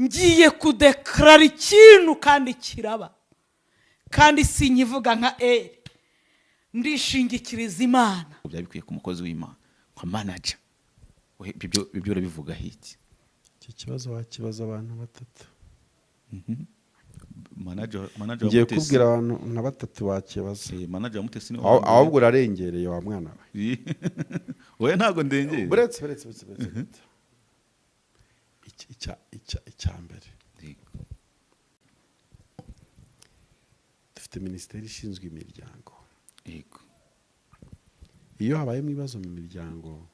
Ngiye kudekarara ikintu kandi kiraba, kandi sinkivuga nka eri, ndishingikiriza Imana. Byaba bikwiye ku mukozi w'Imana nka manager. Ibyo urabivugaho iki? Iki kibazo wakibaza abantu batatu. Manager wa Ngiye Mutesi. kubwira abantu nka batatu bakibaza. Manager wa Mutesi ni Ahubwo urarengereye, wa mwana we. Oya, ntabwo ndengeye. Buretse, buretse, buretse, buretse. Icya mbere, dufite minisiteri ishinzwe imiryango. Iyo habayemo ibibazo mu miryango,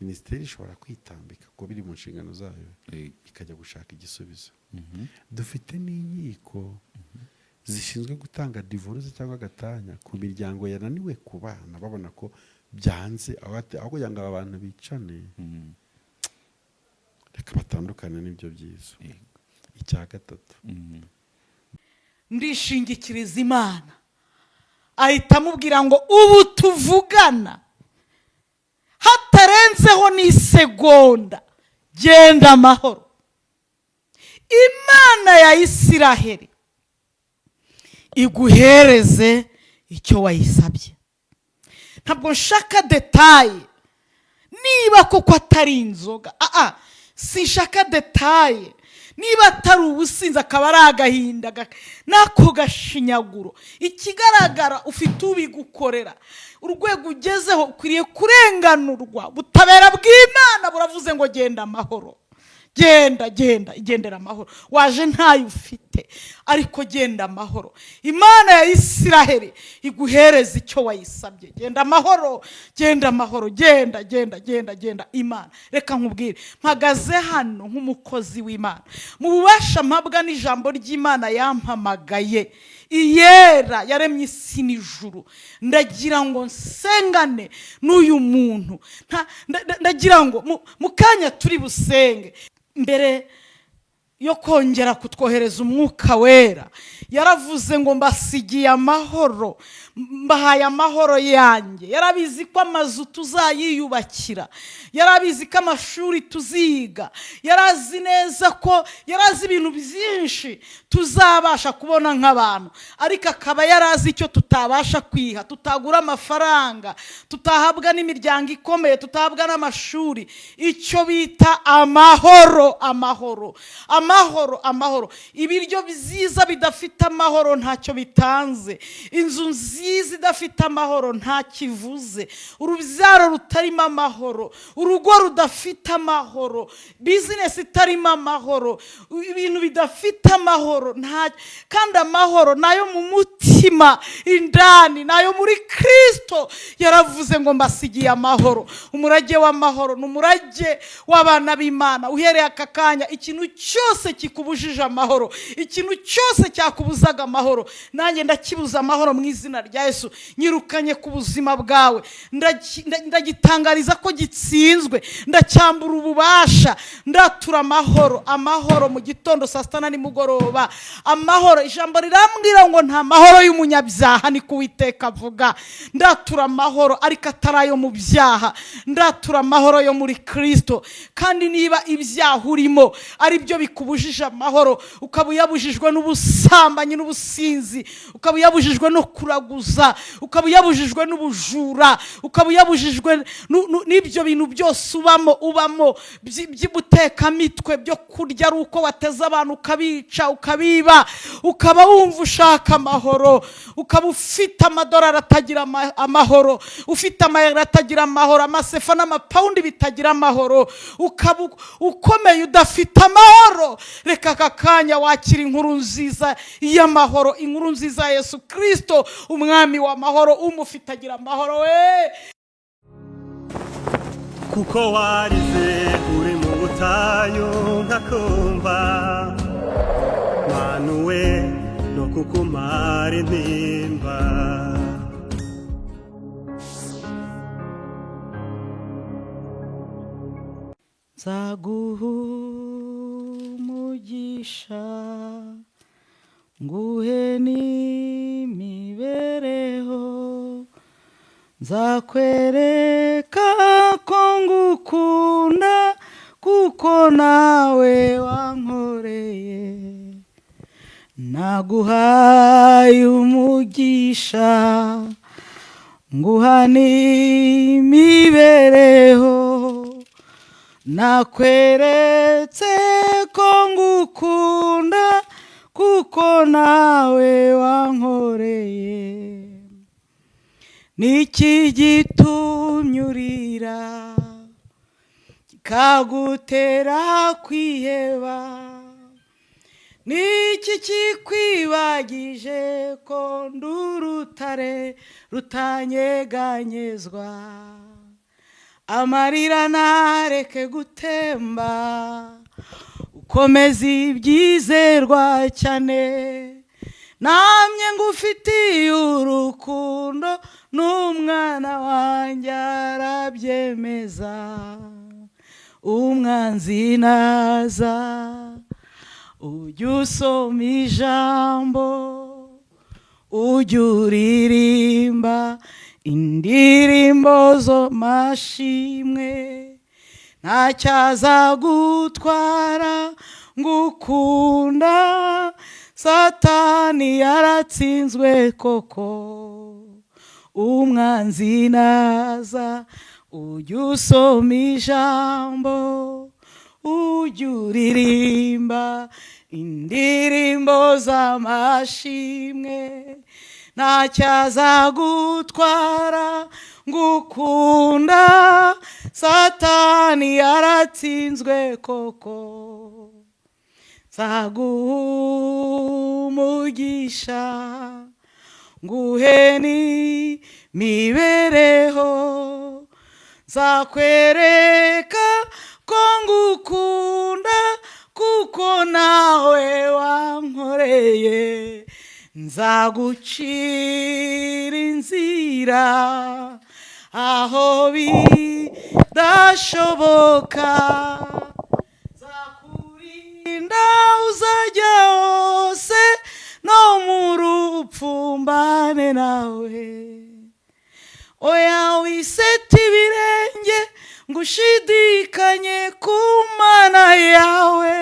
minisiteri ishobora kwitambika kuko biri mu nshingano zayo, ikajya gushaka igisubizo. Dufite n'inkiko zishinzwe gutanga divorce cyangwa agatanya ku miryango yananiwe kubana, babona ko byanze, aho kugira ngo aba bantu bicane, reka batandukane, nibyo byiza. Icya gatatu, Ndishingikiriza Imana. Ahita amubwira ngo ubu tuvugana, hatarenzeho n'isegonda, genda amahoro, Imana ya Isiraheli iguhereze icyo wayisabye. Ntabwo nshaka détails, niba koko atari inzoga, aa sinshaka détails, niba atari ubusinzi, akaba ari agahinda n'ako gashinyaguro. Ikigaragara, ufite ubigukorera. Urwego ugezeho ukwiriye kurenganurwa. Ubutabera bw'Imana buravuze ngo genda amahoro, genda, genda, igendera amahoro. Waje ntayo ufite, ariko genda amahoro, Imana ya Isiraheli iguhereza icyo wayisabye. Genda amahoro, genda amahoro, genda, genda, genda, genda. Imana, reka nkubwire, mpagaze hano nk'umukozi w'Imana mu bubasha mpabwa n'ijambo ry'Imana yampamagaye, iyera yaremye isi n'ijuru. Ndagira ngo nsengane n'uyu muntu. Ndagira ngo mu kanya turi busenge. Mbere yo kongera kutwohereza Umwuka Wera, yaravuze ngo mbasigiye amahoro, mbahaye amahoro yanjye. Yarabizi ko amazu tuzayiyubakira, yarabizi ko amashuri tuziga, yarazi neza ko, yarazi ibintu byinshi tuzabasha kubona nk'abantu, ariko akaba yarazi icyo tutabasha kwiha, tutagura amafaranga, tutahabwa n'imiryango ikomeye, tutahabwa n'amashuri, icyo bita amahoro. Amahoro, amahoro, amahoro. Ibiryo byiza bidafite amahoro ntacyo bitanze. Inzu nziza idafite amahoro ntakivuze. Urubyaro rutarimo amahoro, urugo rudafite amahoro, business itarimo amahoro, ibintu bidafite amahoro nta. Kandi amahoro nayo mu mutima indani, nayo muri Kirisito. Yaravuze ngo mbasigiye amahoro. Umurage w'amahoro ni umurage w'abana b'Imana. Uhereye aka kanya, ikintu cyose kikubujije amahoro, ikintu cyose cyakubuzaga amahoro, nanjye ndakibuza amahoro mu izina rya Yesu. Nyirukanye ku buzima bwawe. Ndagitangariza ko gitsinzwe, ndacyambura ububasha. Ndatura amahoro, amahoro mu gitondo, saa sita na nimugoroba, amahoro. Ijambo rirambwira ngo nta mahoro y'umunyabyaha, ni Uwiteka avuga. Ndatura amahoro, ariko atari ayo mu byaha. Ndatura amahoro yo muri Kirisito. Kandi niba ibyaha urimo ari byo bikubujije amahoro, ukaba uyabujijwe n'ubusambanyi n'ubusinzi, ukaba uyabujijwe no kuraguza, ukaba uyabujijwe n'ubujura, ukaba uyabujijwe n'ibyo bintu byose ubamo by'ubutekamitwe, byo kurya ari uko wateze abantu, ukabica, ukabiba, ukaba wumva ushaka amahoro, ukaba ufite amadolari atagira amahoro, ufite amayero atagira amahoro, amasefa n'amapawundi bitagira amahoro, ukaba ukomeye udafite amahoro, reka aka kanya wakira inkuru nziza y'amahoro, inkuru nziza ya Yesu Kirisito, umwami w'amahoro. Umufite agira amahoro we. Kuko warize uri mu butayu nkakumva, manuwe no kukumara intimba. Nzaguha umugisha, nguhe n'imibereho, nzakwereka ko ngukunda kuko nawe wankoreye. Naguhaye umugisha, nguha n'imibereho. Nakweretse ko ngukunda, kuko nawe wankoreye. Niki gitumye urira, kikagutera kwiheba? Niki kikwibagije ko ndi urutare rutanyeganyezwa? Amarira ntareke gutemba, ukomeza ibyizerwa cyane. Namye ngufitiye urukundo, n'umwana wanjye arabyemeza. Umwanzi naza, ujya usoma ijambo, ujya uririmba indirimbo zo mashimwe. Ntacyaza gutwara ngukunda. Satani yaratsinzwe koko. Umwanzi naza, ujya usoma ijambo, ujya uririmba indirimbo z'amashimwe. Ntacyaza gutwara ngukunda. Satani yaratsinzwe koko. Nzaguha umugisha, nguhe n'imibereho. Nzakwereka ko ngukunda, kuko nawe wankoreye. Nzagucira inzira aho bidashoboka, nzakurinda uzajya hose, no mu rupfu mbane nawe. Oya, wiseta ibirenge ngo ushidikanye ku Mana yawe.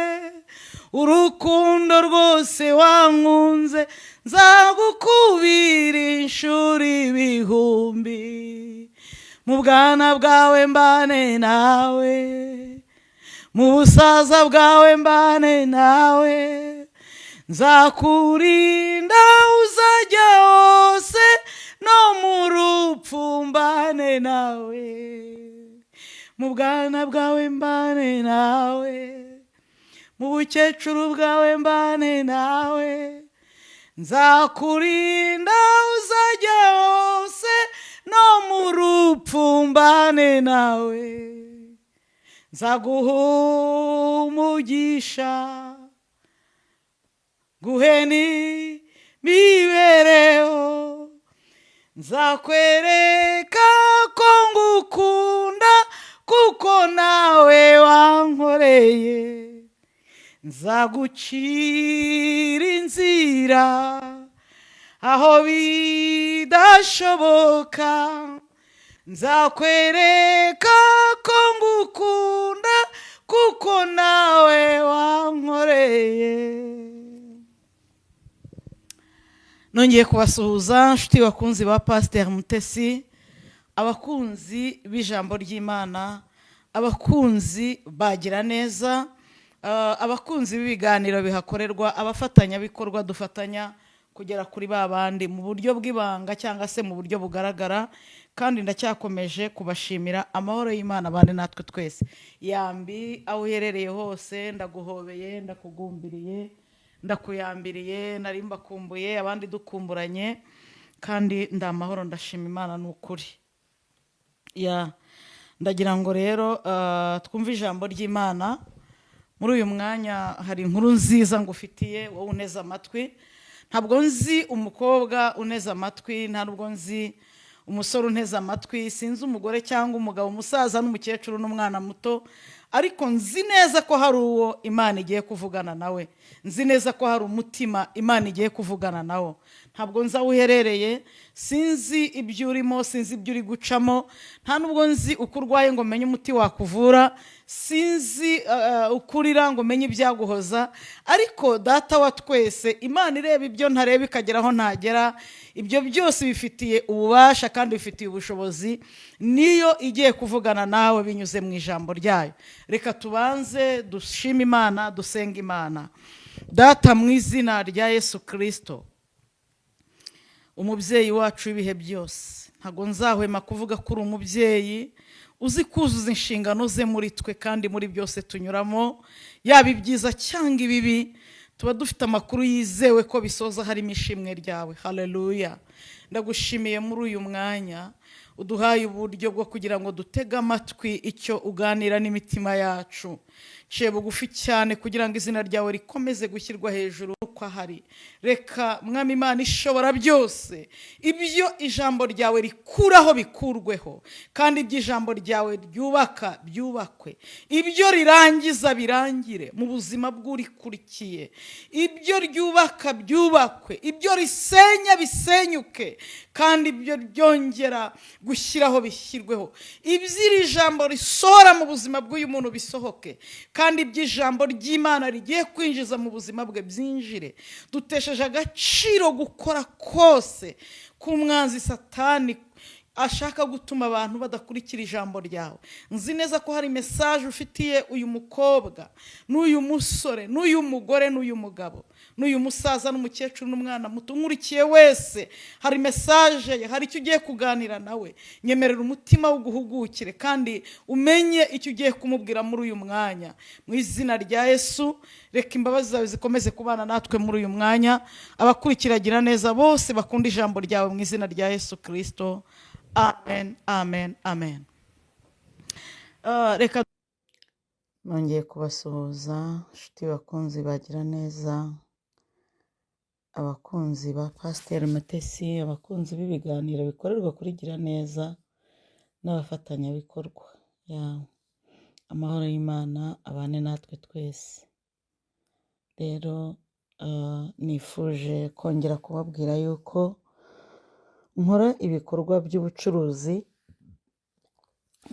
Urukundo rwose wankunze, nzagukubira inshuro ibihumbi. Mu bwana bwawe mbane nawe, mu busaza bwawe mbane nawe. Nzakurinda uzajya hose, no mu rupfu mbane nawe. Mu bwana bwawe mbane nawe, mu bukecuru bwawe mbane nawe. Nzakurinda uzajya hose, no mu rupfu mbane nawe. Nzaguha umugisha, nguhe n'imibereho. Nzakwereka ko ngukunda, kuko nawe wankoreye. Nzagucira inzira aho bidashoboka, nzakwereka ko ngukunda, kuko nawe wankoreye. Nongeye kubasuhuza, nshuti bakunzi ba Pasiteri Mutesi, abakunzi b'ijambo ry'Imana, abakunzi bagira neza, abakunzi b'ibiganiro bihakorerwa, abafatanyabikorwa dufatanya kugera kuri ba bandi mu buryo bw'ibanga cyangwa se mu buryo bugaragara. Kandi ndacyakomeje kubashimira. Amahoro y'Imana bane natwe twese. Yambi aho uherereye hose, ndaguhobeye, ndakugumbiriye, ndakuyambiriye. Nari mbakumbuye, abandi dukumburanye, kandi ndi amahoro, ndashima Imana, ni ukuri. Ya, ndagira ngo rero twumve ijambo ry'Imana muri uyu mwanya. Hari inkuru nziza ngufitiye wowe uneze amatwi. Ntabwo nzi umukobwa uneze amatwi, ntabwo nzi umusore unteze amatwi, sinzi umugore cyangwa umugabo, umusaza n'umukecuru n'umwana muto. Ariko nzi neza ko hari uwo Imana igiye kuvugana nawe, nzi neza ko hari umutima Imana igiye kuvugana nawo. Ntabwo nzi aho uherereye, sinzi ibyo urimo, sinzi ibyo uri gucamo, nta nubwo nzi uko urwaye ngo menye umuti wakuvura, sinzi uko urira ngo menye ibyaguhoza. Ariko Data wa twese, Imana ireba ibyo ntareba ikagera aho ntagera, ibyo byose bifitiye ububasha kandi bifitiye ubushobozi, niyo igiye kuvugana nawe binyuze mu ijambo ryayo. Reka tubanze dushime Imana, dusenga Imana. Data, mu izina rya Yesu Kirisito, umubyeyi wacu w'ibihe byose, ntabwo nzahwema kuvuga ko uri umubyeyi uzi kuzuza inshingano ze muri twe, kandi muri byose tunyuramo, yaba ibyiza cyangwa ibibi, tuba dufite amakuru yizewe ko bisoza harimo ishimwe ryawe. Haleluya! Ndagushimiye muri uyu mwanya uduhaye uburyo bwo kugira ngo dutege amatwi icyo uganira n'imitima yacu. Ciye bugufi cyane kugira ngo izina ryawe rikomeze gushyirwa hejuru uko ahari. Reka, Mwami Imana ishobora byose, ibyo ijambo ryawe rikuraho bikurweho, kandi ibyo ijambo ryawe ryubaka byubakwe, ibyo rirangiza birangire mu buzima bw'urikurikiye, ibyo ryubaka byubakwe, ibyo risenya bisenyuke, kandi ibyo ryongera gushyiraho bishyirweho. Ibyo iri jambo risohora mu buzima bw'uyu muntu bisohoke, kandi ibyo ijambo ry'Imana rigiye kwinjiza mu buzima bwe byinjire. Dutesheje agaciro gukora kose k'umwanzi Satani ashaka gutuma abantu badakurikira ijambo ryawe. Nzi neza ko hari message ufitiye uyu mukobwa n'uyu musore n'uyu mugore n'uyu mugabo n'uyu musaza n'umukecuru n'umwana muto nkurikiye wese. Hari message ye, hari icyo ugiye kuganira nawe. Nyemerera umutima w'uguhugukire kandi umenye icyo ugiye kumubwira muri uyu mwanya. Mu izina rya Yesu, reka imbabazi zawe zikomeze kubana natwe muri uyu mwanya, abakurikiragira neza bose bakunda ijambo ryawe, mu izina rya Yesu Kirisito, amen, amen, amen. Reka nongeye kubasuhuza, inshuti bakunzi bagira neza, abakunzi ba Pasiteri Mutesi, abakunzi b'ibiganiro bikorerwa kuri Gira Neza n'abafatanyabikorwa. Yawe amahoro y'Imana abane natwe twese. Rero nifuje kongera kubabwira yuko nkora ibikorwa by'ubucuruzi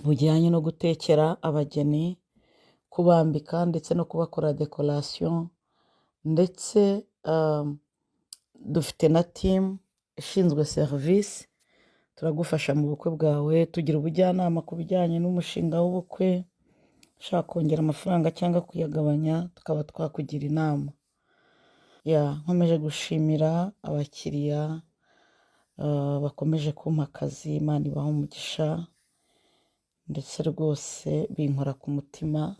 bujyanye no gutekera abageni, kubambika ndetse no kubakora décoration, ndetse dufite na team ishinzwe serivisi. Turagufasha mu bukwe bwawe, tugira ubujyanama ku bijyanye n'umushinga w'ubukwe. Ushaka kongera amafaranga cyangwa kuyagabanya, tukaba twakugira inama. Ya, nkomeje gushimira abakiriya bakomeje kumpa akazi. Imana ibaha umugisha, ndetse rwose binkora ku mutima.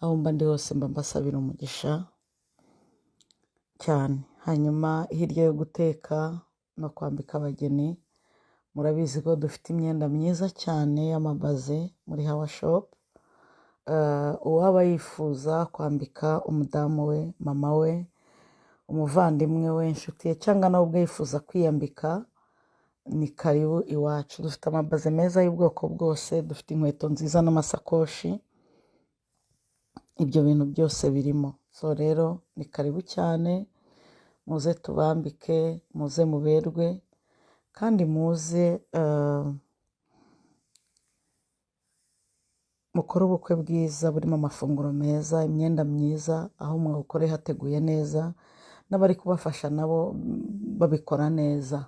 Aho mba ndi hose mba mbasabira umugisha cyane. Hanyuma hirya yo guteka no kwambika abageni, murabizi ko dufite imyenda myiza cyane y'amabaze muri Hawa Shop. Uwaba yifuza kwambika umudamu we, mama we, umuvandimwe we, inshuti ye, cyangwa nawe ubwe yifuza kwiyambika, ni karibu iwacu. Dufite amabaze meza y'ubwoko bwose, dufite inkweto nziza n'amasakoshi, ibyo bintu byose birimo. So rero ni karibu cyane, muze tubambike, muze muberwe, kandi muze mukore ubukwe bwiza burimo amafunguro meza, imyenda myiza, aho mwawukore hateguye neza, n'abari kubafasha nabo babikora neza.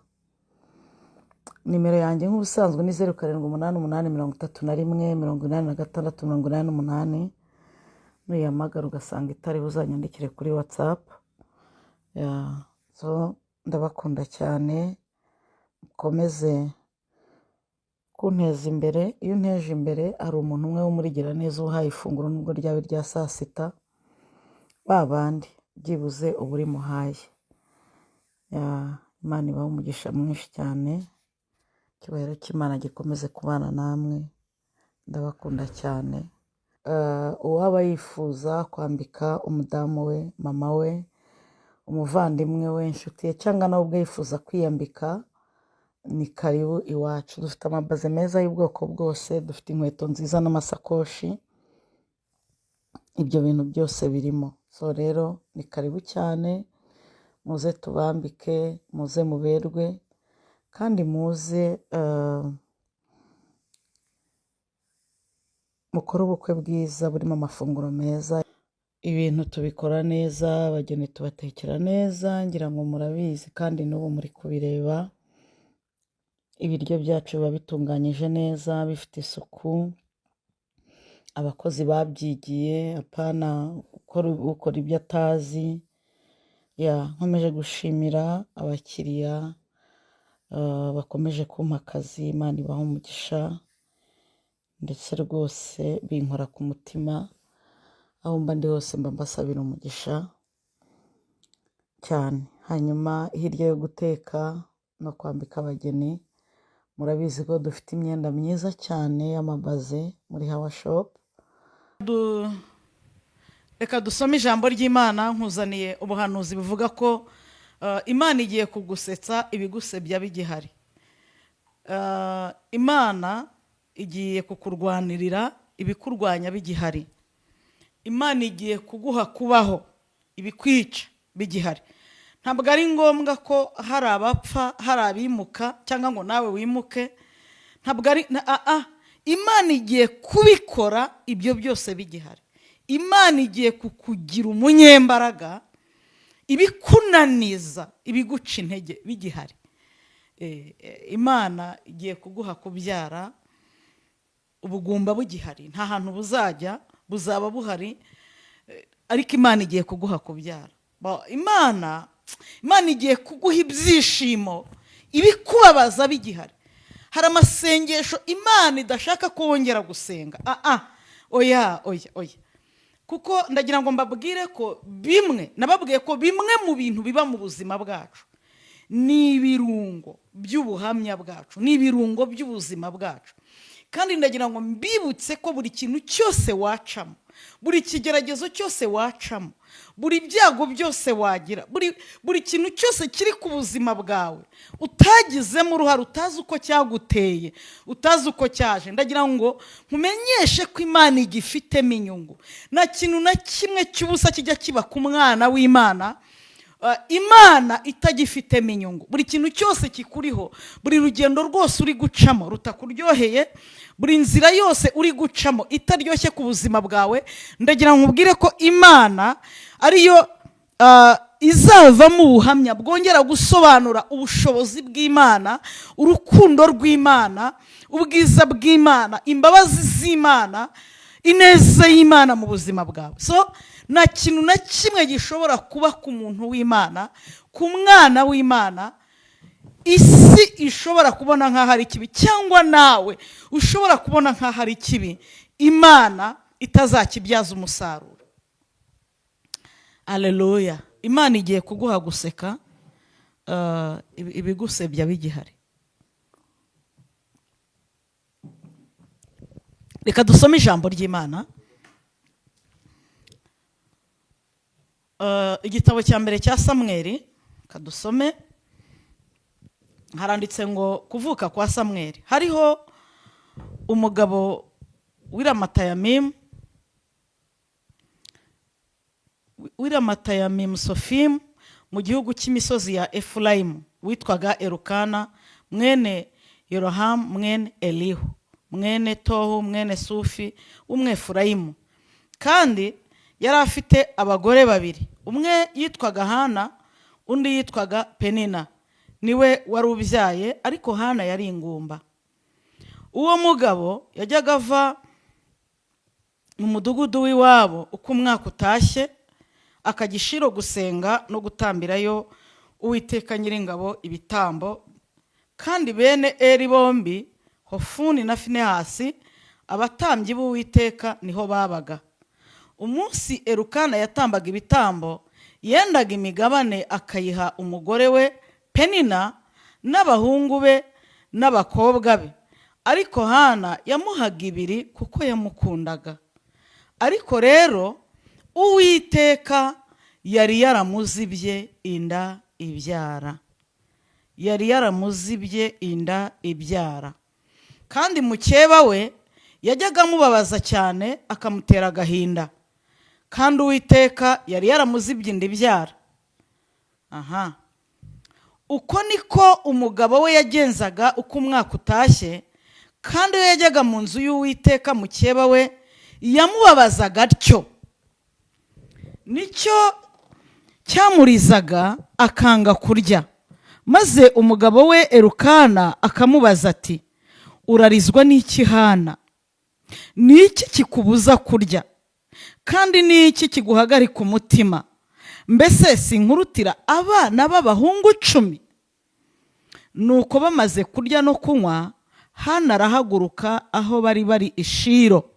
Nimero yanjye nk'ubusanzwe ni 0788318688. Nuyihamagara ugasanga itariho, uzanyandikire kuri WhatsApp. So ndabakunda cyane, mukomeze kunteza imbere. Iyo unteje imbere, hari umuntu umwe wo muri Giraneza uhaye ifunguro, nubwo ryaba irya saa sita, ba bandi byibuze uba uri muhaye. Imana ibahe umugisha mwinshi cyane, icyubahiro cy'Imana gikomeze kubana namwe, ndabakunda cyane. Uwaba yifuza kwambika umudamu we, mama we, umuvandimwe we, inshuti ye, cyangwa nawe ubwe yifuza kwiyambika, ni karibu iwacu. Dufite amabaze meza y'ubwoko bwose, dufite inkweto nziza n'amasakoshi. Ibyo bintu byose birimo. So rero ni karibu cyane, muze tubambike, muze muberwe, kandi muze mukore ubukwe bwiza burimo amafunguro meza. Ibintu tubikora neza, abageni tubatekera neza, ngira ngo murabizi kandi n'ubu muri kubireba. Ibiryo byacu biba bitunganyije neza, bifite isuku, abakozi babyigiye, apana ukora ibyo atazi. Ya, nkomeje gushimira abakiriya bakomeje kumpa akazi, Imana ibaha umugisha, ndetse rwose binkora ku mutima, aho mba ndi hose mba mbasabira umugisha cyane. Hanyuma hirya yo guteka no kwambika abageni, murabizi ko dufite imyenda myiza cyane y'amabaze muri Hawa Shop. Reka dusome ijambo ry'Imana. Nkuzaniye ubuhanuzi buvuga ko Imana igiye kugusetsa ibigusebya bigihari. Imana igiye kukurwanirira ibikurwanya bigihari. Imana igiye kuguha kubaho ibikwica bigihari. Ntabwo ari ngombwa ko hari abapfa, hari abimuka, cyangwa ngo nawe wimuke. Ntabwo ari Imana igiye kubikora ibyo byose bigihari. Imana igiye kukugira umunyembaraga, ibikunaniza, ibiguca intege bigihari. Imana igiye kuguha kubyara ubugumba bugihari. Nta hantu buzajya, buzaba buhari, ariko Imana igiye kuguha kubyara. Imana igiye kuguha ibyishimo ibikubabaza bigihari. Hari amasengesho Imana idashaka ko wongera gusenga. Oya, oya, oya. Kuko ndagira ngo mbabwire ko bimwe nababwiye ko bimwe mu bintu biba mu buzima bwacu ni ibirungo by'ubuhamya bwacu, ni ibirungo by'ubuzima bwacu. Kandi ndagira ngo mbibutse ko buri kintu cyose wacamo, buri kigeragezo cyose wacamo, buri byago byose wagira, buri kintu cyose kiri ku buzima bwawe utagizemo uruhare, utazi uko cyaguteye, utazi uko cyaje, ndagira ngo nkumenyeshe ko Imana igifitemo inyungu. Nta kintu na kimwe cy'ubusa kijya kiba ku mwana w'Imana Imana itagifitemo inyungu. Buri kintu cyose kikuriho, buri rugendo rwose uri gucamo rutakuryoheye, buri nzira yose uri gucamo itaryoshye ku buzima bwawe, ndagira ngo nkubwire ko Imana ariyo izavamo ubuhamya bwongera gusobanura ubushobozi bw'Imana, urukundo rw'Imana, ubwiza bw'Imana, imbabazi z'Imana, ineza y'Imana mu buzima bwawe. So nta kintu na kimwe gishobora kuba ku muntu w'Imana, ku mwana w'Imana, isi ishobora kubona nk'aho ari kibi, cyangwa nawe ushobora kubona nk'aho ari kibi, Imana itazakibyaza umusaruro. Aleluya. Imana igiye kuguha guseka ibigusebya bigihari. Reka dusome ijambo ry'Imana. Igitabo cya mbere cya Samweli, kadusome. Haranditse ngo kuvuka kwa Samweli. Hariho umugabo w'Iramatayamimu, w'Iramatayamimu Sofimu, mu gihugu cy'imisozi ya Efurayimu, witwaga Elukana, mwene Yerohamu, mwene Elihu, mwene Tohu, mwene Sufi w'Umwefurayimu. Kandi yari afite abagore babiri, umwe yitwaga Hana, undi yitwaga Penina, niwe wari ubyaye, ariko Hana yari ingumba. Uwo mugabo yajyaga ava mu mudugudu w'iwabo uko umwaka utashye, akajya i Shilo gusenga no gutambirayo Uwiteka Nyiringabo ibitambo. Kandi bene Eli bombi, Hofuni na Finehasi, abatambyi b'Uwiteka, niho babaga. Umunsi Elukana yatambaga ibitambo, yendaga imigabane akayiha umugore we Penina n'abahungu be n'abakobwa be, ariko Hana yamuhaga ibiri kuko yamukundaga. Ariko rero Uwiteka yari yaramuzibye inda ibyara, yari yaramuzibye inda ibyara. Kandi mukeba we yajyaga amubabaza cyane, akamutera agahinda. Kandi Uwiteka yari yaramuzibye inda ibyara. Aha, uko niko umugabo we yagenzaga uko umwaka utashye. Kandi iyo yajyaga mu nzu y'Uwiteka, mukeba we yamubabazaga atyo, nicyo cyamurizaga akanga kurya. Maze umugabo we Erukana akamubaza ati: "Urarizwa n'iki, Hana? Ni iki kikubuza kurya? Kandi ni iki kiguhagarika umutima? Mbese sinkurutira abana b'abahungu 10?" Nuko bamaze kurya no kunywa, Hana arahaguruka aho bari bari i Shilo.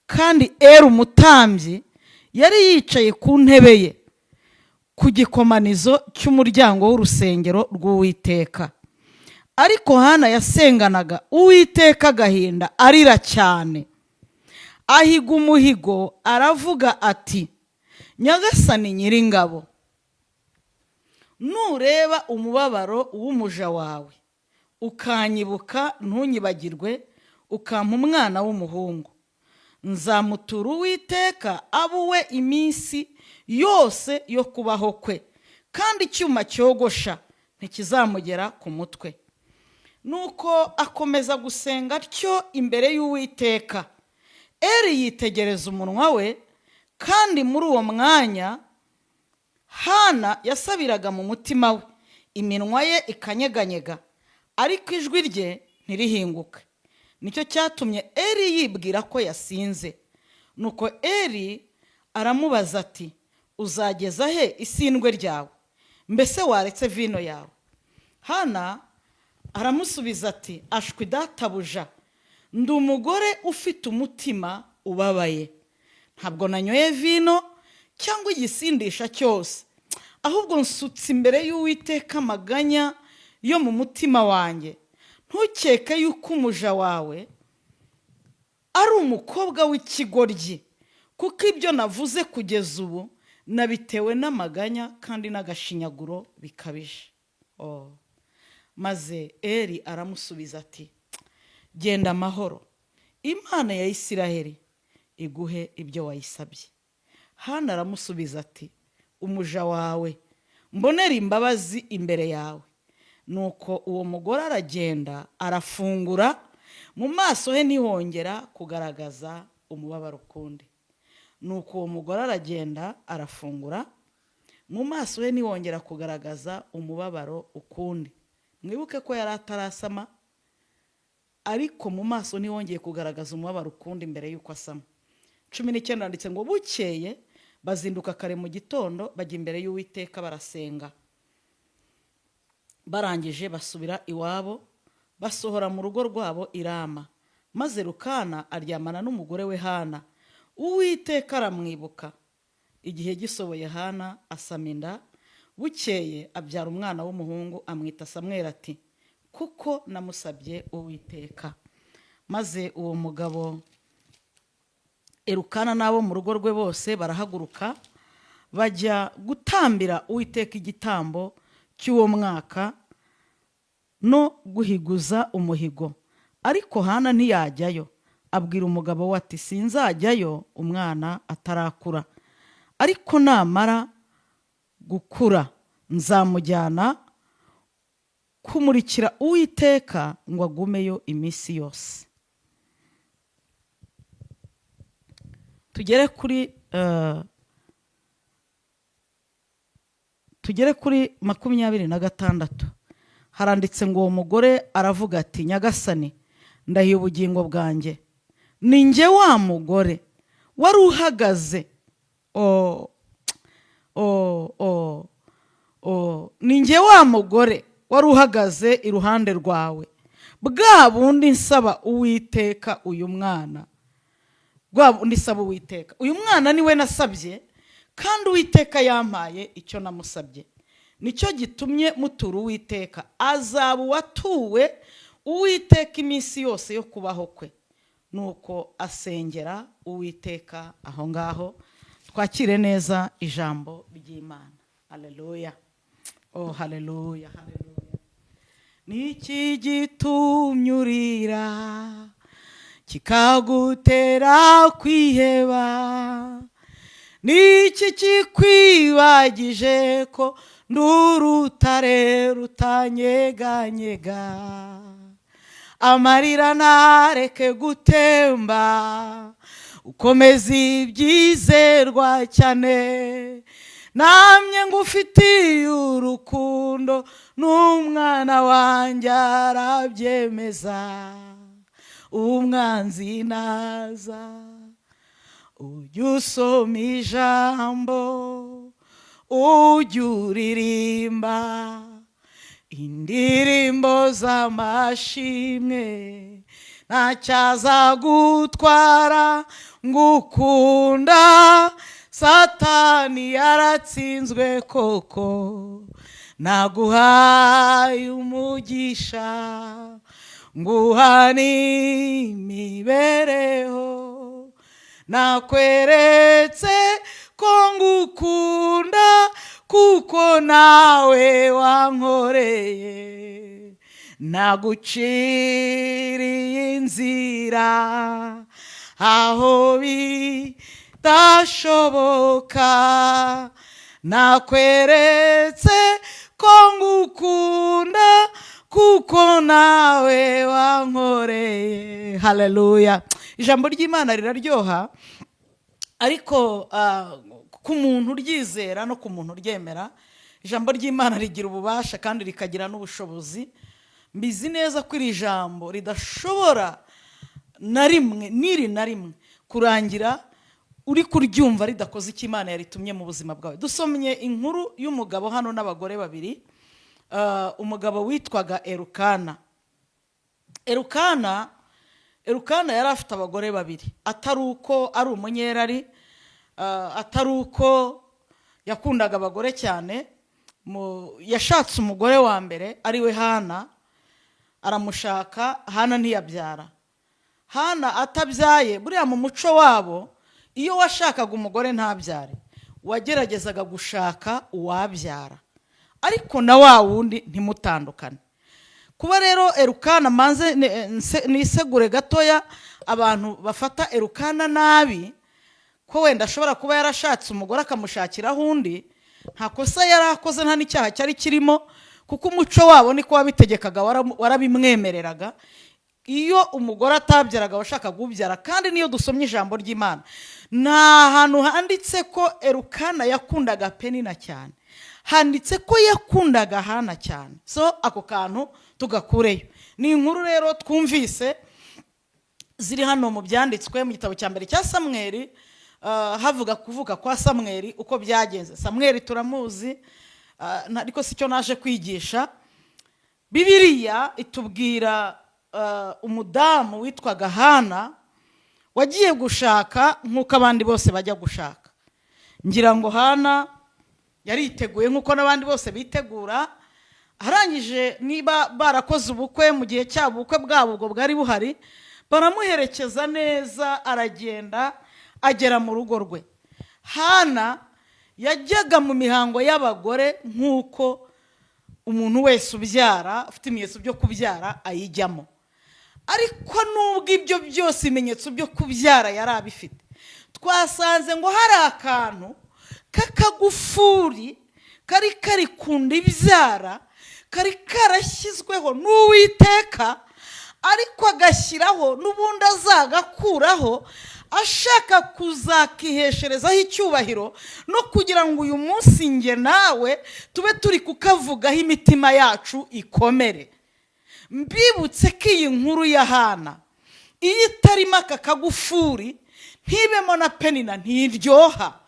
Kandi Eri umutambyi yari yicaye ku ntebe ye ku gikomanizo cy'umuryango w'urusengero rw'Uwiteka. Ariko Hana yasenganaga Uwiteka agahinda, arira cyane, ahiga umuhigo, aravuga ati: "Nyagasani Nyiringabo, nureba umubabaro w'umuja wawe, ukanyibuka ntunyibagirwe, ukampa umwana w'umuhungu, nzamutura Uwiteka abe uwe iminsi yose yo kubaho kwe, kandi icyuma cyogosha ntikizamugera ku mutwe." Nuko akomeza gusenga atyo imbere y'Uwiteka. Eri yitegereza umunwa we, kandi muri uwo mwanya Hana yasabiraga mu mutima we, iminwa ye ikanyeganyega, ariko ijwi rye ntirihinguke. Nicyo cyatumye Eri yibwira ko yasinze. Nuko Eri aramubaza ati: "Uzageza he isindwe ryawe? Mbese waretse vino yawe?" Hana aramusubiza ati: "Ashwi databuja, ndi umugore ufite umutima ubabaye. Ntabwo nanyoye vino cyangwa igisindisha cyose, ahubwo nsutse imbere y'Uwiteka amaganya yo mu mutima wanjye. Ntukeke yuko umuja wawe ari umukobwa w'ikigoryi, kuko ibyo navuze kugeza ubu nabitewe n'amaganya kandi n'agashinyaguro bikabije." Oh. Maze Eri aramusubiza ati: "Genda amahoro, Imana ya Isiraheli iguhe ibyo wayisabye." Hana aramusubiza ati: "Umuja wawe mbonera imbabazi imbere yawe." Nuko uwo mugore aragenda, arafungura, mu maso he ntihongera kugaragaza umubabaro ukundi. Nuko uwo mugore aragenda, arafungura, mu maso he ntihongera kugaragaza umubabaro ukundi. Mwibuke ko yari atarasama, ariko mu maso ntihongeye kugaragaza umubabaro ukundi mbere y'uko asama. 19 handitse ngo: bukeye bazinduka kare mu gitondo, bajya imbere y'Uwiteka, barasenga. Barangije basubira iwabo, basohora mu rugo rwabo i Rama. Maze Rukana aryamana n'umugore we Hana, Uwiteka aramwibuka. Igihe gisoboye, Hana asama inda. Bukeye abyara umwana w'umuhungu, amwita Samweli, ati: "Kuko namusabye Uwiteka." Maze uwo mugabo Erukana n'abo mu rugo rwe bose barahaguruka, bajya gutambira Uwiteka igitambo cy'uwo mwaka no guhiguza umuhigo. Ariko Hana ntiyajyayo, abwira umugabo we ati: "Sinzajyayo umwana atarakura, ariko namara gukura nzamujyana kumurikira Uwiteka ngo agumeyo iminsi yose." Tugere kuri 26. Haranditse ngo: uwo mugore aravuga ati: "Nyagasani, ndahiye ubugingo bwanjye, ni njye wa mugore wari uhagaze, o o o o ni njye wa mugore wari uhagaze iruhande rwawe bwa bundi nsaba Uwiteka uyu mwana. Bwa bundi nsaba Uwiteka uyu mwana, niwe nasabye, kandi Uwiteka yampaye icyo namusabye. Nicyo gitumye mutura Uwiteka. Azaba uwatuwe Uwiteka iminsi yose yo kubaho kwe." Nuko asengera Uwiteka aho ngaho. Twakire neza ijambo ry'Imana. Haleluya! Oh, haleluya, haleluya! Ni iki gitumye urira? Kikagutera kwiheba? Niki kikwibagije ko nd'urutare rutanyeganyega? Amarira ntareke gutemba, ukomeza ibyizerwa cyane. Namye ngufitiye urukundo, n'umwana wanjye arabyemeza. Umwanzi naza, ujya usoma ijambo, ujya uririmba indirimbo z'amashimwe. Ntacyazagutwara ngukunda. Satani yaratsinzwe koko. Naguhaye umugisha, nguha n'imibereho. Nakweretse ko ngukunda, kuko nawe wankoreye. Naguciriye inzira aho bidashoboka. Nakweretse ko ngukunda, kuko nawe wankoreye. Haleluya! Ijambo ry'Imana riraryoha, ariko ku muntu uryizera no ku muntu uryemera, ijambo ry'Imana rigira ububasha kandi rikagira n'ubushobozi. Mbizi neza ko iri jambo ridashobora na rimwe, n'iri na rimwe, kurangira uri kuryumva ridakoze icyo Imana yaritumye mu buzima bwawe. Dusomye inkuru y'umugabo hano n'abagore babiri. Umugabo witwaga Erukana. Erukana yari afite abagore babiri. Atari uko ari umunyerari, atari uko yakundaga abagore cyane. Yashatse umugore wa mbere, ari we Hana. Aramushaka, Hana ntiyabyara. Hana atabyaye, buriya mu muco wabo, iyo washakaga umugore ntabyare, wageragezaga gushaka uwabyara, ariko na wa wundi ntimutandukane. Kuba rero Erukana, manze nisegure gatoya, abantu bafata Erukana nabi, ko wenda ashobora kuba yarashatse umugore akamushakiraho undi, nta kosa yari akoze, nta n'icyaha cyari kirimo, kuko umuco wabo niko wabitegekaga, warabimwemereraga. Iyo umugore atabyaraga, washakaga ubyara. Kandi niyo dusomye ijambo ry'Imana, nta hantu handitse ko Erukana yakundaga Penina cyane, handitse ko yakundaga Hana cyane. So ako kantu tugakureyo. Ni inkuru rero twumvise ziri hano mu byanditswe mu gitabo cya mbere cya Samweri, havuga kuvuka kwa Samweri uko byagenze. Samweri turamuzi, ariko si cyo naje kwigisha. Bibiliya itubwira umudamu witwaga Hana wagiye gushaka nk'uko abandi bose bajya gushaka. Ngira ngo Hana yariteguye nk'uko n'abandi bose bitegura. Arangije, niba barakoze ubukwe mu gihe cyabo, ubukwe bwabo ubwo bwari buhari, baramuherekeza neza, aragenda agera mu rugo rwe. Hana yajyaga mu mihango y'abagore nk'uko umuntu wese ubyara, ufite ibimenyetso byo kubyara, ayijyamo. Ariko nubwo ibyo byose, ibimenyetso byo kubyara yari abifite, twasanze ngo hari akantu k'akagufuri kari kari ku nda ibyara, kari karashyizweho n'Uwiteka, ariko agashyiraho n'ubundi azagakuraho, ashaka kuzakihesherezaho icyubahiro, no kugira ngo uyu munsi nge nawe tube turi kukavugaho, imitima yacu ikomere. Mbibutse ko iyi nkuru ya Hana, iyo itarimo aka kagufuri, ntibemo na Penina, ntiryoha.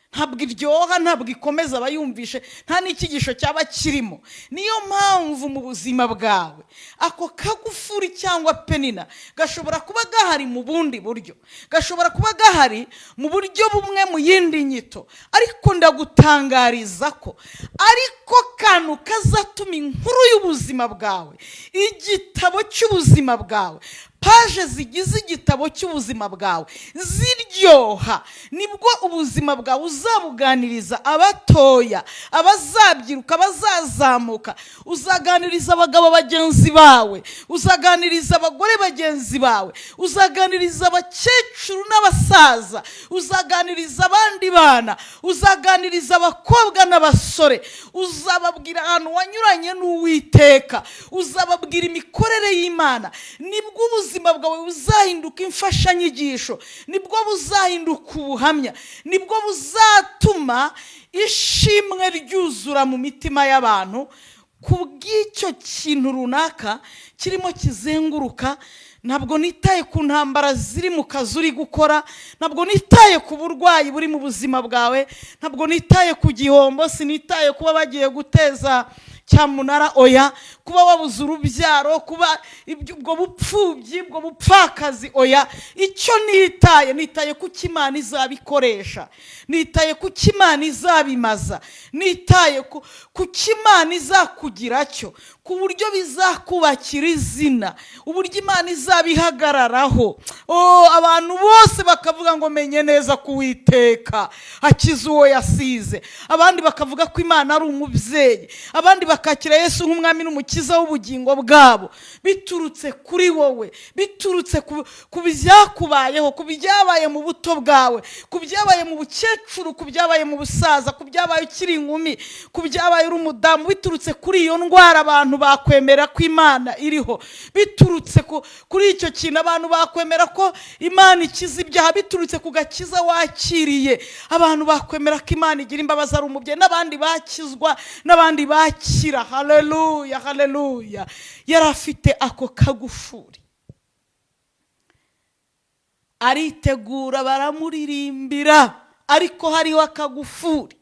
Ntabwo iryoha, ntabwo ikomeza abayumvishe, nta n'icyigisho cyaba kirimo. Niyo mpamvu mu buzima bwawe ako kagufuri cyangwa Penina gashobora kuba gahari mu bundi buryo, gashobora kuba gahari mu buryo bumwe, mu yindi nyito, ariko ndagutangariza ko ariko kantu kazatuma inkuru y'ubuzima bwawe, igitabo cy'ubuzima bwawe. Paje zigize igitabo cy'ubuzima bwawe ziryoha, nibwo ubuzima bwawe uzabuganiriza abatoya, abazabyiruka, abazazamuka. Uzaganiriza abagabo bagenzi bawe, uzaganiriza abagore bagenzi bawe, uzaganiriza abakecuru n'abasaza, uzaganiriza abandi bana, uzaganiriza abakobwa n'abasore. Uzababwira ahantu wanyuranye n'Uwiteka, uzababwira imikorere y'Imana. Nibwo ubuzima bwawe buzahinduka imfashanyigisho, nibwo buzahinduka ubuhamya, nibwo buzatuma ishimwe ryuzura mu mitima y'abantu ku bw'icyo kintu runaka kirimo kizenguruka. Ntabwo nitaye ku ntambara ziri mu kazi uri gukora, ntabwo nitaye ku burwayi buri mu buzima bwawe, ntabwo nitaye ku gihombo, sinitaye kuba bagiye guteza cyamunara, oya, kuba wabuze urubyaro, kuba ubwo bupfubyi, ubwo bupfakazi, oya. Icyo nitaye, nitaye ku cyo Imana izabikoresha, nitaye ku cyo Imana izabimaza, nitaye ku cyo Imana izakugira cyo, ku buryo bizakubakira izina, uburyo Imana izabihagararaho. Oh, abantu bose bakavuga ngo: "Menye neza ko Uwiteka akiza uwo yasize." Abandi bakavuga ko Imana ari umubyeyi, abandi bakakira Yesu nk'umwami n'umukiza w'ubugingo bwabo, biturutse kuri wowe, biturutse ku byakubayeho, ku byabaye mu buto bwawe, ku byabaye mu bukecuru, ku byabaye mu busaza, ku byabaye ukiri inkumi, ku byabaye uri umudamu. Biturutse kuri iyo ndwara, abantu bakwemera ko Imana iriho. Biturutse kuri icyo kintu, abantu bakwemera ko Imana ikiza ibyaha. Biturutse ku gakiza wakiriye, abantu bakwemera ko Imana igira imbabazi, ari umubyeyi, n'abandi bakizwa, n'abandi bakira. Haleluya, haleluya! Yari afite ako kagufuri, aritegura, baramuririmbira, ariko hariho akagufuri.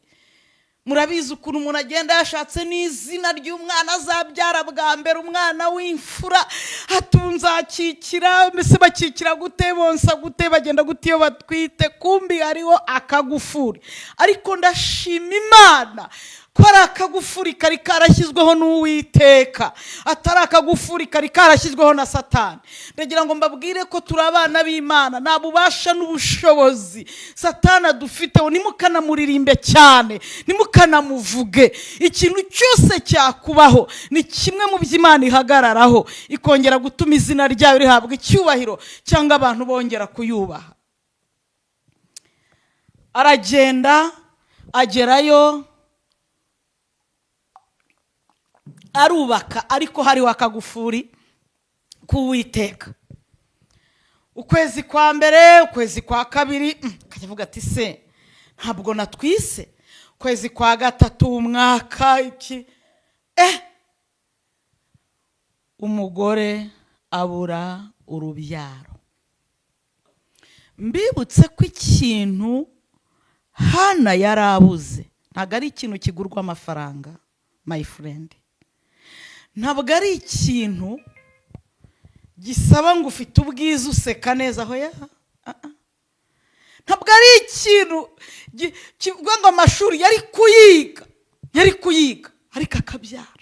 Murabizi ukuntu umuntu agenda yashatse n'izina ry'umwana azabyara bwa mbere, umwana w'imfura, hatunze akikira. Mbese bakikira gute? Bonsa gute? Bagenda gute iyo batwite? Kumbi hariho akagufuri. Ariko ndashima Imana ko ari akagufuri kari karashyizweho n'Uwiteka, atari akagufuri kari karashyizweho na Satani. Ndagira ngo mbabwire ko turi abana b'Imana, nta bubasha n'ubushobozi Satani adufiteho. Ntimukanamuririmbe cyane, ntimukanamuvuge. Ikintu cyose cyakubaho ni kimwe mu byo Imana ihagararaho, ikongera gutuma izina ryayo rihabwa icyubahiro, cyangwa abantu bongera kuyubaha. Aragenda, agerayo, arubaka, ariko hariho akagufuri k'Uwiteka. Ukwezi kwa mbere, ukwezi kwa kabiri, akajya avuga ati: "Se ntabwo natwise?" Ukwezi kwa gatatu, umwaka, iki, umugore abura urubyaro. Mbibutse ko ikintu Hana yari abuze ntabwo ari ikintu kigurwa amafaranga, my friend. Ntabwo ari ikintu gisaba ngo ufite ubwiza, useka neza aho ya. Ntabwo ari ikintu kivuga ngo amashuri yari kuyiga, yari kuyiga ariko akabyara.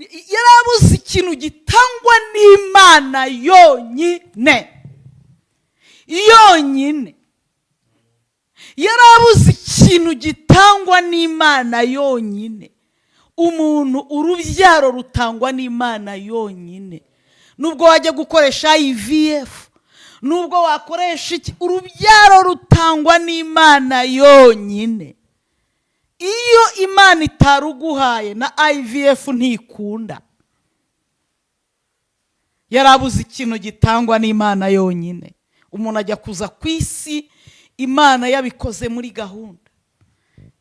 Yari abuze ikintu gitangwa n'Imana yonyine, yonyine. Yari abuze ikintu gitangwa n'Imana yonyine. Umuntu, urubyaro rutangwa n'Imana yonyine. Nubwo wajya gukoresha IVF, nubwo wakoresha iki, urubyaro rutangwa n'Imana yonyine. Iyo Imana itaruguhaye, na IVF ntikunda. Yari abuze ikintu gitangwa n'Imana yonyine. Umuntu ajya kuza ku isi Imana yabikoze muri gahunda,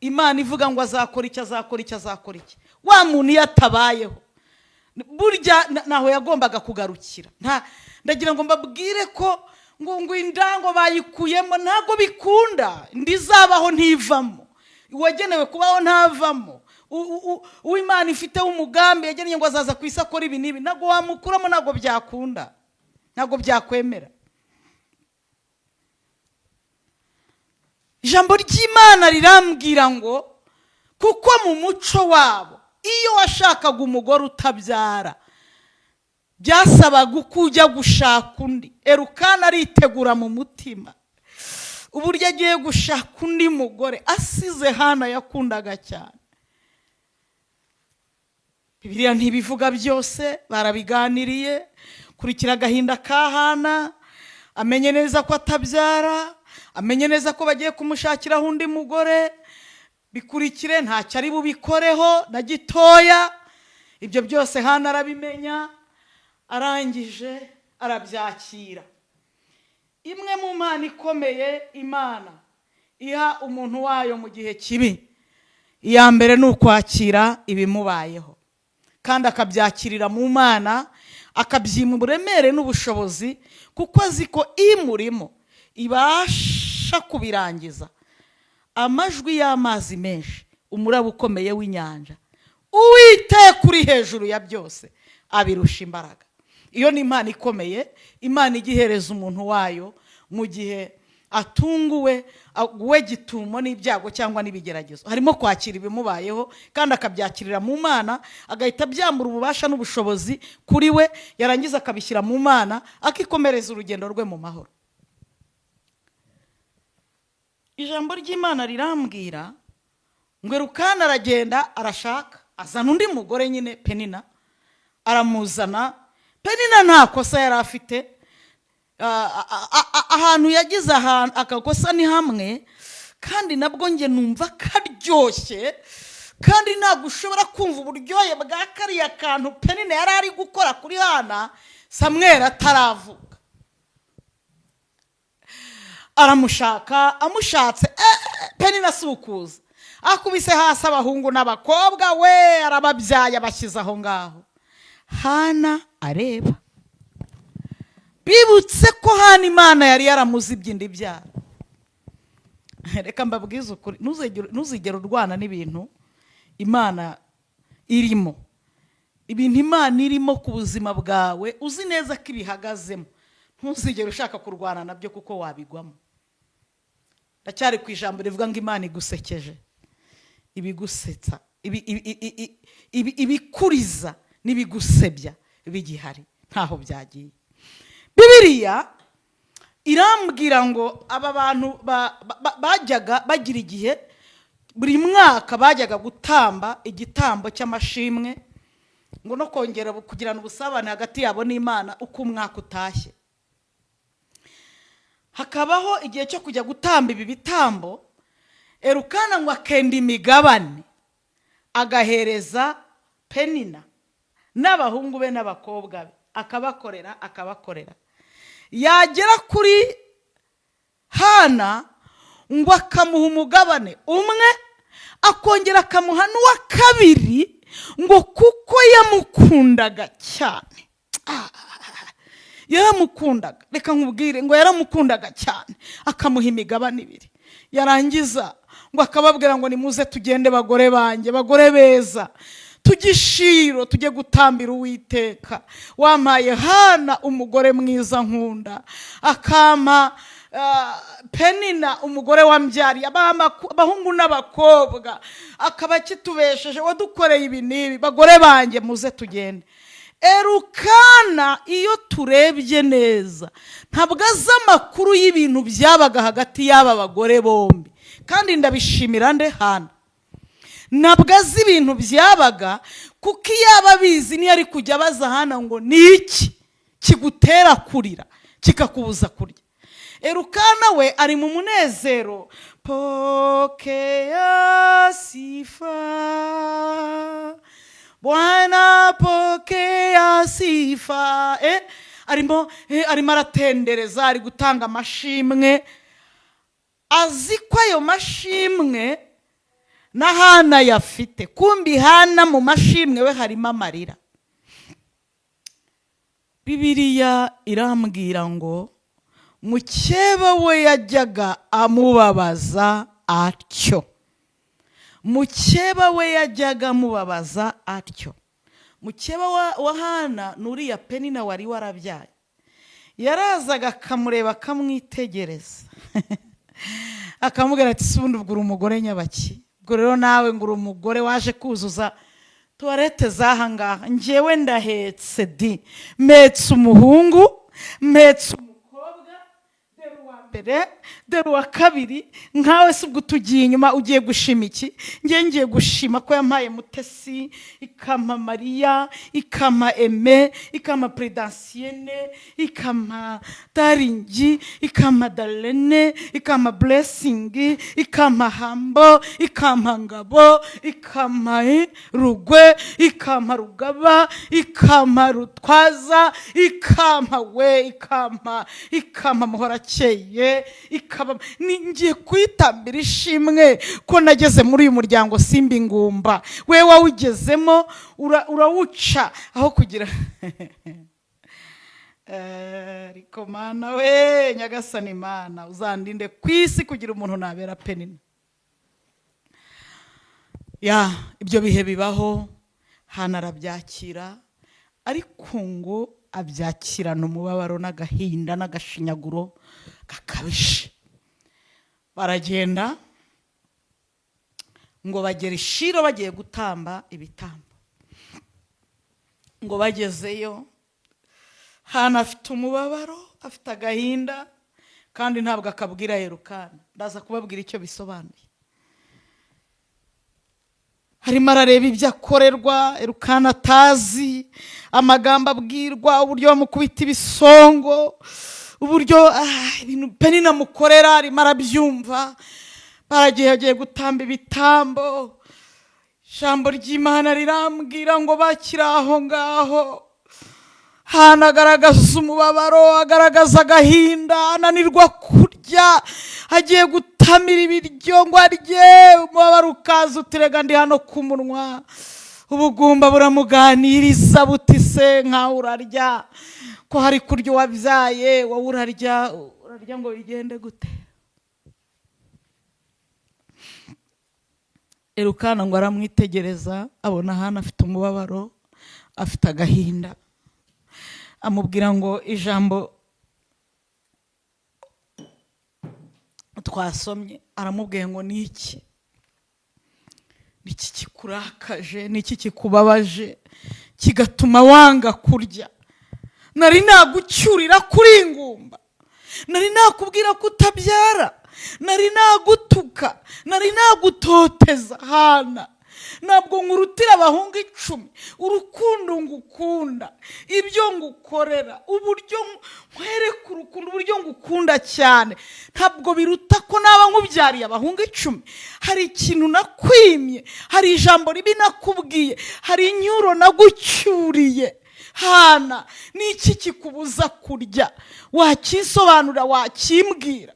Imana ivuga ngo azakora iki, azakora iki, azakora iki. Wa muntu iyo atabayeho, burya ntaho yagombaga kugarukira. Ndagira ngo mbabwire ko ngo inda ngo bayikuyemo, ntabwo bikunda. Inda izabaho ntivamo, uwagenewe kubaho ntavamo. Uw'Imana ifiteho umugambi, yagennye ngo azaza ku isi akora ibi n'ibi, ntabwo wamukuramo, ntabwo byakunda, ntabwo byakwemera. Ijambo ry'Imana rirambwira ngo kuko mu muco wabo, iyo washakaga umugore utabyara, Byasabaga uko ujya gushaka undi. Erukana aritegura mu mutima uburyo agiye gushaka undi mugore, asize Hana yakundaga cyane. Bibiliya ntibivuga byose, barabiganiriye. Kurikira agahinda ka Hana, amenye neza ko atabyara, amenye neza ko bagiye kumushakiraho undi mugore. Bikurikire, ntacyo ari bubikoreho na gitoya. Ibyo byose Hana arabimenya, arangije arabyakira. Imwe mu mpano ikomeye Imana iha umuntu wayo mu gihe kibi, iya mbere ni ukwakira ibimubayeho, kandi akabyakirira mu Mana, akabyima uburemere n'ubushobozi, kuko azi ko imurimo ibasha kubirangiza. Amajwi y'amazi menshi, umuraba ukomeye w'inyanja, Uwiteka uri hejuru ya byose abirusha imbaraga. Iyo ni impano ikomeye Imana igihereza umuntu wayo mu gihe atunguwe, aguwe gitumo n'ibyago cyangwa n'ibigeragezo. Harimo kwakira ibimubayeho kandi akabyakirira mu Mana, agahita abyambura ububasha n'ubushobozi kuri we, yarangiza akabishyira mu Mana, akikomereza urugendo rwe mu mahoro. Ijambo ry'Imana rirambwira ngo Erukana aragenda, arashaka, azana undi mugore nyine, Penina, aramuzana. Penina nta kosa yari afite. Ahantu yagize ahantu akakosa ni hamwe, kandi nabwo njye numva karyoshye, kandi ntabwo ushobora kumva uburyohe bwa kariya kantu Penina yari ari gukora kuri Hana Samweri ataravuka. Aramushaka, amushatse, Penina si ukuza akubise hasi abahungu n'abakobwa we, arababyaye, abashyize aho ngaho. Hana areba. Bibutse ko Hana Imana yari yaramuzibye inda ibyara. Reka mbabwize ukuri, ntuzigere urwana n'ibintu Imana irimo. Ibintu Imana irimo ku buzima bwawe, uzi neza ko ibihagazemo, ntuzigere ushaka kurwana nabyo kuko wabigwamo. Ndacyari ku ijambo rivuga ngo Imana igusekeje ibigusetsa, ibikuriza n'ibigusebya bigihari, ntaho byagiye. Bibiliya irambwira ngo aba bantu bajyaga bagira igihe buri mwaka bajyaga gutamba igitambo cy'amashimwe, ngo no kongera kugirana ubusabane hagati yabo n'Imana uko umwaka utashye. Hakabaho igihe cyo kujya gutamba ibi bitambo. Erukana ngo akenda imigabane, agahereza Penina n'abahungu be n'abakobwa be, akabakorera, akabakorera. Yagera kuri Hana ngo akamuha umugabane umwe, akongera akamuha n'uwa kabiri, ngo kuko yamukundaga cyane. Yaramukundaga, reka nkubwire ngo yaramukundaga cyane, akamuha imigabane ibiri. Yarangiza ngo akababwira ngo: "Nimuze tugende, bagore banjye, bagore beza, tujye i Shilo, tujye gutambira Uwiteka wampaye Hana umugore mwiza nkunda, akampa Penina umugore wambyariye abahungu n'abakobwa, akaba akitubesheje, wadukoreye ibi n'ibi. Bagore banjye, muze tugende." Erukana, iyo turebye neza, ntabwo azi amakuru y'ibintu byabaga hagati y'aba bagore bombi, kandi ndabishimira nde? Hana. Ntabwo azi ibintu byabaga, kuko iyo aba abizi niyo ari kujya abaza Hana ngo: "Ni iki kigutera kurira kikakubuza kurya?" Erukana we ari mu munezero. "Pokea sifa, Bwana, pokea sifa." Arimo aratendereza, ari gutanga amashimwe, azi ko ayo mashimwe na Hana yafite. Kumbi Hana mu mashimwe we harimo amarira. Bibiliya irambwira ngo mukeba we yajyaga amubabaza atyo. Mukeba we yajyaga amubabaza atyo. Mukeba wa Hana ni uriya Penina wari warabyaye. Yarazaga akamureba, akamwitegereza, akamubwira ati: "Si ubundi ubwo uri umugore nyabaki? Ubwo rero nawe ngo uri umugore waje kuzuza Toilette z'aha ngaha, njyewe ndahetse di, mpetse umuhungu, mpetse umukobwa, dore uwa mbere, dore uwa kabiri. Nkawe si ubwo utugiye inyuma, ugiye gushima iki? Ngiye ngiye gushima ko yampaye Mutesi, ikampa Mariya, ikampa Eme, ikampa Peredansiyene, ikampa Daringi, ikampa Darene, ikampa Blessing, ikampa Hambo, ikampa Ngabo, ikampa Rugwe, ikampa Rugaba, ikampa Rutwaza, ikampa we, ikampa Muhorakeye, ikaba ngiye kuyitambira ishimwe ko nageze muri uyu muryango simba ingumba. We wawugezemo urawuca aho kugira. Ariko Mana we, Nyagasani Imana, uzandinde ku isi kugira umuntu nabera Penina. Ya, ibyo bihe bibaho. Hana arabyakira, ariko ngo abyakirana umubabaro n'agahinda n'agashinyaguro gakabije. Baragenda ngo bagera i Shilo bagiye gutamba ibitambo. Ngo bagezeyo, Hana afite umubabaro, afite agahinda, kandi ntabwo akabwira Yerukana. Ndaza kubabwira icyo bisobanuye. Harimo arareba ibyo akorerwa Erukana atazi, amagambo abwirwa, uburyo bamukubita ibisongo, uburyo ibintu Penina amukorera, arimo arabyumva. Baragiye, agiye gutamba ibitambo. Ijambo ry'Imana rirambwira ngo bakiri aho ngaho, Hana agaragaza umubabaro, agaragaza agahinda, ananirwa kurya. Agiye gutamira ibiryo ngo arye, umubabaro ukaza utirega ndi hano ku munwa. Ubugumba buramuganiriza buti: "Se nkawe urarya ko hari kurya wabyaye? Wowe urarya, urarya ngo bigende gute?" Erukana ngo aramwitegereza, abona Hana afite umubabaro, afite agahinda. Amubwira ngo ijambo twasomye, aramubwiye ngo: "Ni iki? Ni iki kikurakaje? Ni iki kikubabaje kigatuma wanga kurya? Nari nagucyurira kuri ingumba? Nari nakubwira ko utabyara? Nari nagutuka? Nari nagutoteza? Hana, ntabwo nkurutira abahungu 10? Urukundo ngukunda, ibyo ngukorera, uburyo nkwereka urukundo, uburyo ngukunda cyane, ntabwo biruta ko naba nkubyariye abahungu 10? Hari ikintu nakwimye? Hari ijambo ribi nakubwiye? Hari inyuro nagucyuriye? Hana, ni iki kikubuza kurya? Wakisobanura, wakimbwira?"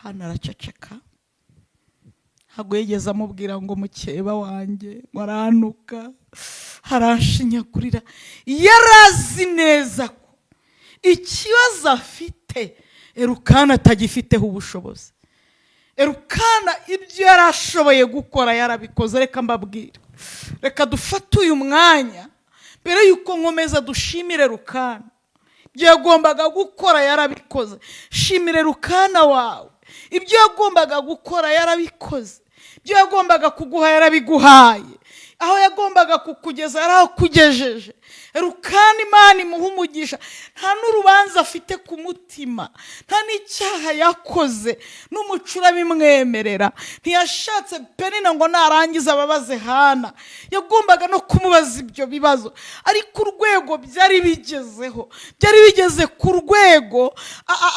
Hano araceceka, ntabwo yigeze amubwira ngo mukeba wanjye ngo aranuka, aranshinyagurira. Yari azi neza ko ikibazo afite Erukana atagifiteho ubushobozi. Erukana ibyo yari ashoboye gukora yarabikoze. Reka mbabwire, reka dufate uyu mwanya mbere y'uko nkomeza, dushimire Rukana. Ibyo yagombaga gukora yarabikoze. Shimire Rukana wawe, ibyo yagombaga gukora yarabikoze, ibyo yagombaga kuguha yarabiguhaye, aho yagombaga kukugeza yarahakugejeje. Rukana Imana imuha umugisha. Nta n'urubanza afite ku mutima, nta n'icyaha yakoze, n'umuco urabimwemerera. Ntiyashatse Penina ngo narangiza ababaze Hana. Yagombaga no kumubaza ibyo bibazo, ariko urwego byari bigezeho, byari bigeze ku rwego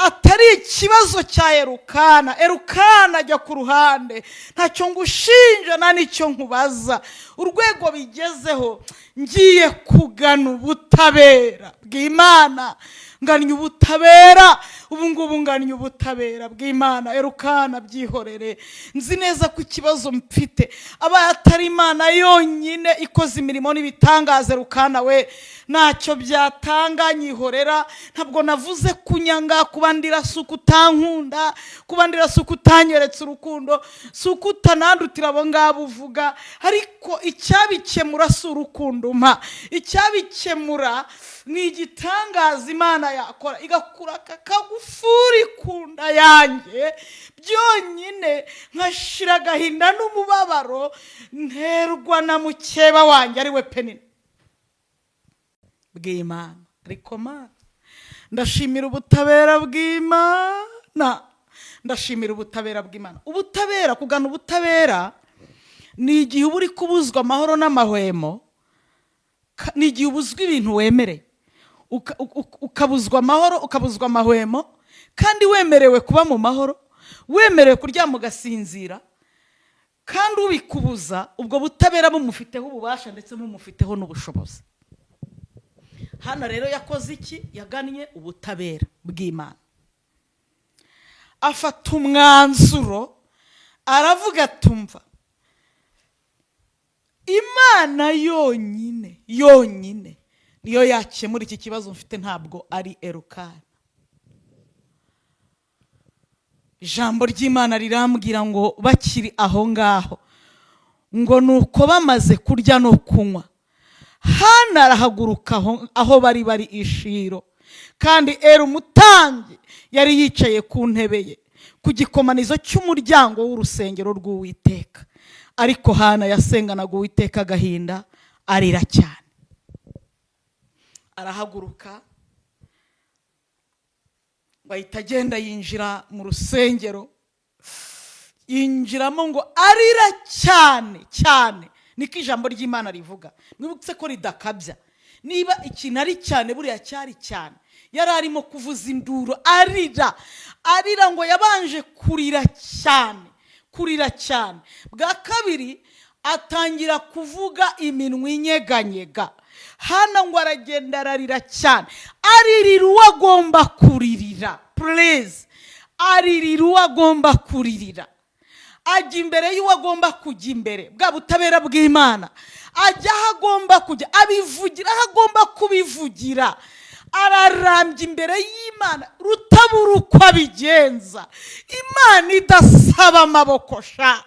atari ikibazo cya Erukana. Erukana ajya ku ruhande, ntacyo ngushinja, nta n'icyo nkubaza. Urwego bigezeho, ngiye kugana ubutabera bw'Imana. Ngannye ubutabera ubu ngubu, ngannye ubutabera bw'Imana. Erukana byihorere. Nzi neza ko ikibazo mfite, abaye atari Imana yonyine ikoze imirimo n'ibitangaza, Erukana we ntacyo byatanga. Nyihorera. Ntabwo navuze kunyanga, kuba ndira si uko utankunda, kuba ndira si uko utanyeretse urukundo, si uko utanandutira abo ngabo uvuga. Ariko icyabikemura si urukundo umpa, icyabikemura ni igitangaza Imana yakora, igakura aka kagufuri ku nda yanjye. Byonyine nkashira agahinda n'umubabaro nterwa na mukeba wanjye, ari we Penina bw'Imana. Ariko Mana, ndashimira ubutabera bw'Imana, ndashimira ubutabera bw'Imana. Ubutabera, kugana ubutabera ni igihe uba uri kubuzwa amahoro n'amahwemo, ni igihe ubuzwa ibintu wemereye, ukabuzwa amahoro, ukabuzwa amahwemo, kandi wemerewe kuba mu mahoro, wemerewe kuryama ugasinzira, kandi ubikubuza ubwo butabera bumufiteho ububasha ndetse bumufiteho n'ubushobozi. Hano rero yakoze iki? Yagannye ubutabera bw'Imana, afata umwanzuro, aravuga atumva Imana yonyine yonyine niyo yakemura iki kibazo mfite, ntabwo ari Erukana. Ijambo ry'Imana rirambwira ngo bakiri aho ngaho, ngo ni uko bamaze kurya no kunywa, Hana arahaguruka aho bari bari i Shilo, kandi Eri umutambyi yari yicaye ku ntebe ye ku gikomanizo cy'umuryango w'urusengero rw'Uwiteka. Ariko Hana yasenganaga Uwiteka agahinda, arira cyane. Arahaguruka ngo ahita agenda yinjira mu rusengero, yinjiramo ngo arira cyane cyane, niko ijambo ry'Imana rivuga. Mwibutse ko ridakabya. Niba ikintu ari cyane, buriya cyari cyane. Yari arimo kuvuza induru, arira, arira. Ngo yabanje kurira cyane, kurira cyane. Bwa kabiri atangira kuvuga iminwa inyeganyega. Hano ngo aragenda ararira cyane, aririra uwo agomba kuririra. Please, aririra uwo agomba kuririra, ajya imbere y'uwo agomba kujya imbere. Bwa butabera bw'Imana, ajya aho agomba kujya, abivugira aho agomba kubivugira, ararambya imbere y'Imana rutabura uko abigenza. Imana idasaba amaboko sha,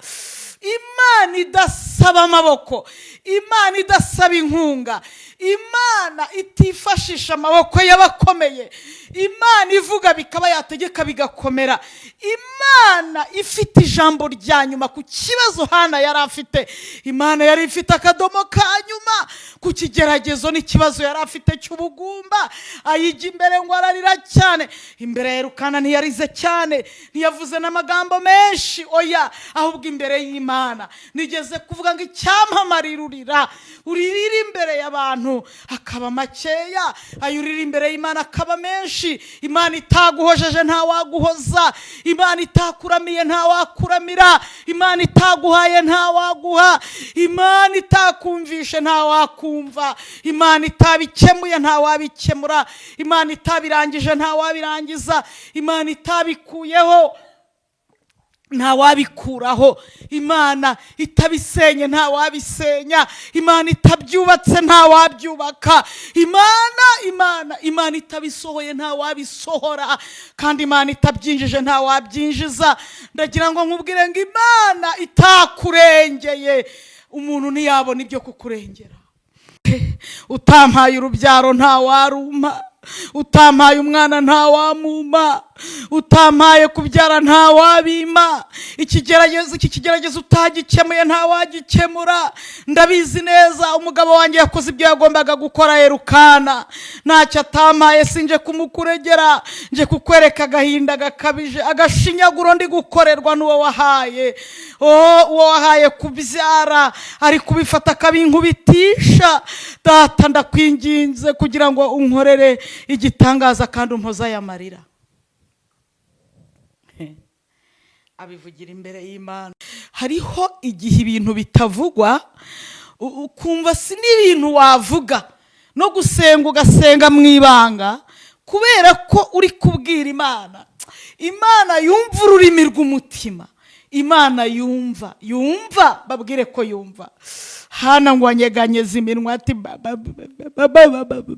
Imana idasaba amaboko, Imana idasaba inkunga, Imana itifashisha amaboko y'abakomeye, Imana ivuga bikaba, yategeka bigakomera, Imana ifite ijambo rya nyuma ku kibazo Hana yari afite. Imana yari ifite akadomo ka nyuma ku kigeragezo n'ikibazo yari afite cy'ubugumba. Ayijya imbere ngo ararira cyane imbere ya Erukana. Ntiyarize cyane, ntiyavuze n'amagambo menshi, oya, ahubwo imbere y'Imana. Nigeze kuvuga ngo icyamamare urira, uririra imbere y'abantu akaba makeya, ayo urira imbere y'Imana akaba menshi. Imana itaguhojeje ntawaguhoza, Imana itakuramiye ntawakuramira, Imana itaguhaye ntawaguha, Imana itakumvishe ntawakumva, Imana itabikemuye ntawabikemura, Imana itabirangije ntawabirangiza, Imana itabikuyeho ntawabikuraho, Imana itabisenye ntawabisenya, Imana itabyubatse ntawabyubaka, Imana, Imana, Imana itabisohoye ntawabisohora, kandi Imana itabyinjije ntawabyinjiza. Ndagira ngo nkubwire ngo Imana itakurengeye, umuntu ntiyabona ibyo kukurengera. Utampaye urubyaro ntawarumpa, utampaye umwana ntawamuma, utampaye kubyara ntawabima. Ikigeragezo, iki kigeragezo utagikemuye ntawagikemura. Ndabizi neza, umugabo wanjye yakoze ibyo yagombaga gukora. Erukana ntacyo atampaye, sinje kumukuregera, nje kukwereka agahinda gakabije, agashinyaguro ndi gukorerwa n'uwo wahaye, oh, uwo wahaye kubyara ari kubifata akabinkubitisha. Data, ndakwinginze kugira ngo unkorere igitangaza kandi umpoze aya marira. Abivugira imbere y'Imana. Hariho igihe ibintu bitavugwa, ukumva si n'ibintu wavuga, no gusenga ugasenga mu ibanga, kubera ko uri kubwira Imana. Imana yumva ururimi rw'umutima, Imana yumva, yumva, babwire ko yumva. Hana ngo anyeganyeze iminwa, ati ba, ba, ba, ba, ba, ba, ba, ba.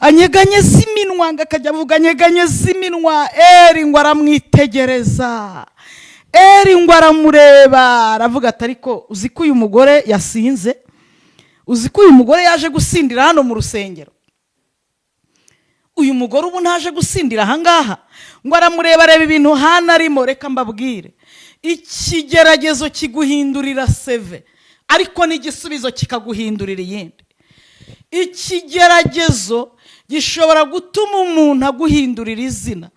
Anyeganyeze iminwa, ngo akajya avuga anyeganyeze iminwa. Eri ngo aramwitegereza, Eri ngo aramureba, aravuga ati: "Ariko uzi ko uyu mugore yasinze? Uzi ko uyu mugore yaje gusindira hano mu rusengero?" Uyu mugore ubu ntaje gusindira ahangaha? Ngo aramureba, areba ibintu Hana arimo. Reka mbabwire, ikigeragezo kiguhindurira CV, ariko n'igisubizo kikaguhindurira iyindi. Ikigeragezo gishobora gutuma umuntu aguhindurira izina,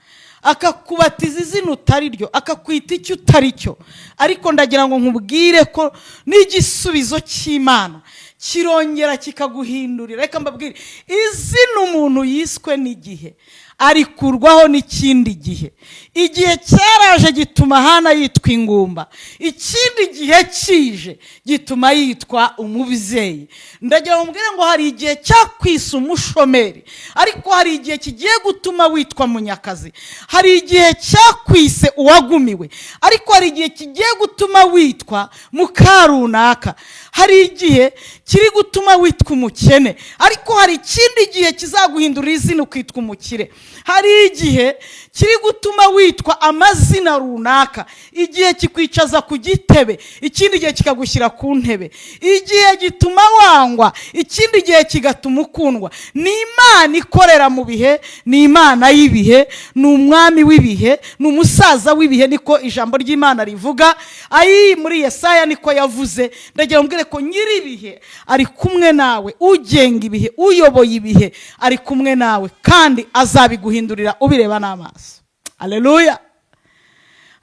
akakubatiza izina utari ryo, akakwita icyo utari cyo. Ariko ndagira ngo nkubwire ko n'igisubizo cy'Imana kirongera kikaguhindurira. Reka mbabwire, izina umuntu yiswe n'igihe arikurwaho n'ikindi gihe. Igihe cyaraje gituma Hana yitwa ingumba, ikindi gihe kije gituma yitwa umubyeyi. Ndagira ngo mbwire ngo hari igihe cyakwise umushomeri, ariko hari igihe kigiye gutuma witwa munyakazi. Hari igihe cyakwise uwagumiwe, ariko hari igihe kigiye gutuma witwa mukarunaka. Hari igihe kiri gutuma witwa umukene, ariko hari ikindi gihe kizaguhindurira izina ukitwa umukire. Hari igihe kiri gutuma witwa amazina runaka. Igihe kikwicaza ku gitebe, ikindi gihe kikagushyira ku ntebe. Igihe gituma wangwa, ikindi gihe kigatuma ukundwa. Ni Imana ikorera mu bihe, ni Imana y'ibihe, ni umwami w'ibihe, ni umusaza w'ibihe, niko ijambo ry'Imana rivuga. Ayi, muri Yesaya niko yavuze. Ndagira ngo mbwire ko nyir'ibihe ari kumwe nawe, ugenga ibihe, uyoboye ibihe ari kumwe nawe, kandi azabiguhindurira ubireba n'amaso. Aleluya!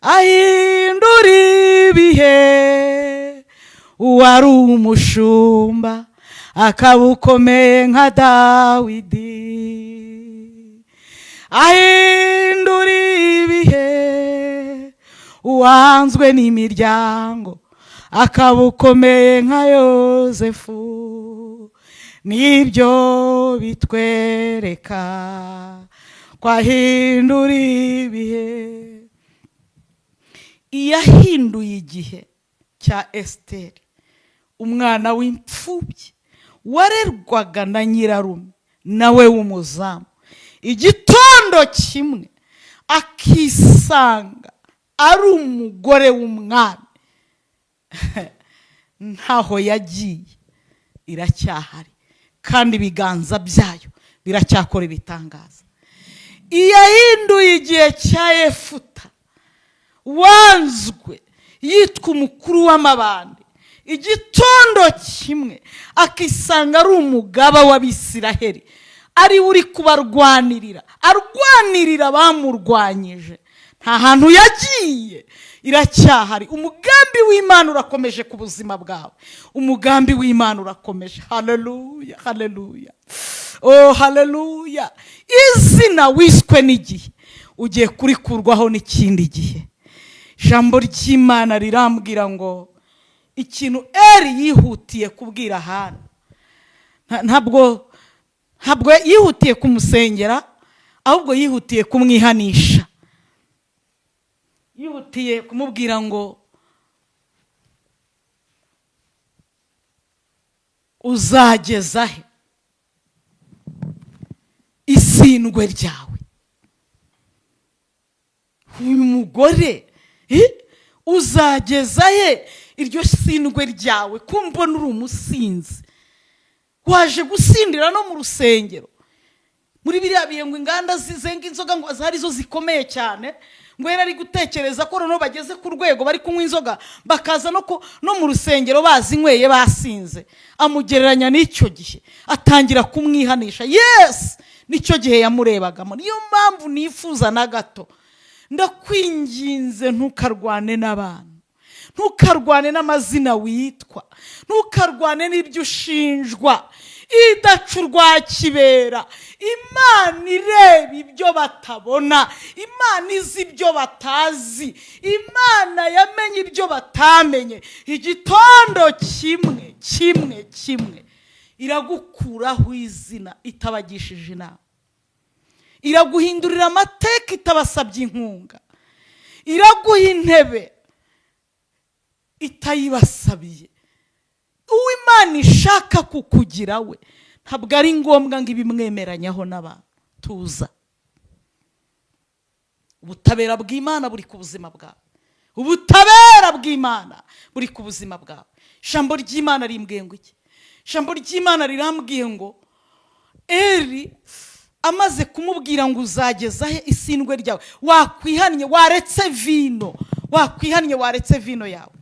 Ahindura ibihe, uwari umushumba akaba ukomeye nka Dawidi. Ahindura ibihe, uwanzwe n'imiryango akaba ukomeye nka Yozefu. Nibyo bitwereka ko ahindura ibihe. Iyahinduye igihe cya Esiteri, umwana w'imfubyi warerwaga na nyirarume nawe w'umuzamu, igitondo kimwe akisanga ari umugore w'umwami, ntaho yagiye, iracyahari, kandi ibiganza byayo biracyakora ibitangaza. Iyahinduye igihe cya Yefuta, wanzwe yitwa umukuru w'amabandi, igitondo kimwe akisanga ari umugaba w'Abisiraheli, ari we uri kubarwanirira, arwanirira abamurwanyije, nta hantu yagiye, iracyahari. Umugambi w'Imana urakomeje ku buzima bwawe, umugambi w'Imana urakomeje. Haleluya, haleluya, oh haleluya! Izina wiswe n'igihe ugiye kurikurwaho n'ikindi gihe. Ijambo ry'Imana rirambwira ngo ikintu Eri yihutiye kubwira Hana, ntabwo yihutiye kumusengera, ahubwo yihutiye kumwihanisha, yihutiye kumubwira ngo uzageza he isindwe ryawe? Uyu mugore, uzageza he iryo sindwe ryawe? Ko mbona uri umusinzi, waje gusindira no mu rusengero. Muri biriya bihe ngo inganda zizenga inzoga ngo zari zo zikomeye cyane, ngo yari ari gutekereza ko noneho bageze ku rwego bari kunywa inzoga bakaza no mu rusengero bazinyweye basinze. Amugereranya n'icyo gihe, atangira kumwihanisha. Yes, nicyo gihe yamurebagamo. Niyo mpamvu nifuza na gato, ndakwinginze, ntukarwane n'abantu, ntukarwane n'amazina witwa, ntukarwane n'ibyo ushinjwa. Idaca urwa kibera, Imana ireba ibyo batabona, Imana izi ibyo batazi, Imana yamenye ibyo batamenye. Igitondo kimwe kimwe kimwe iragukuraho izina itabagishije inama, iraguhindurira amateka itabasabye inkunga, iraguha intebe itayibasabiye. Uwo Imana ishaka kukugira we, ntabwo ari ngombwa ngo ibimwemeranyaho n'abantu. Tuza, ubutabera bw'Imana buri ku buzima bwawe, ubutabera bw'Imana buri ku buzima bwawe. Ijambo ry'Imana rimbwiye ngo iki? Ijambo ry'Imana rirambwiye ngo Eri Amaze kumubwira ngo: "Uzageza he isindwe ryawe? Wakwihannye, waretse vino, wakwihannye, waretse vino yawe,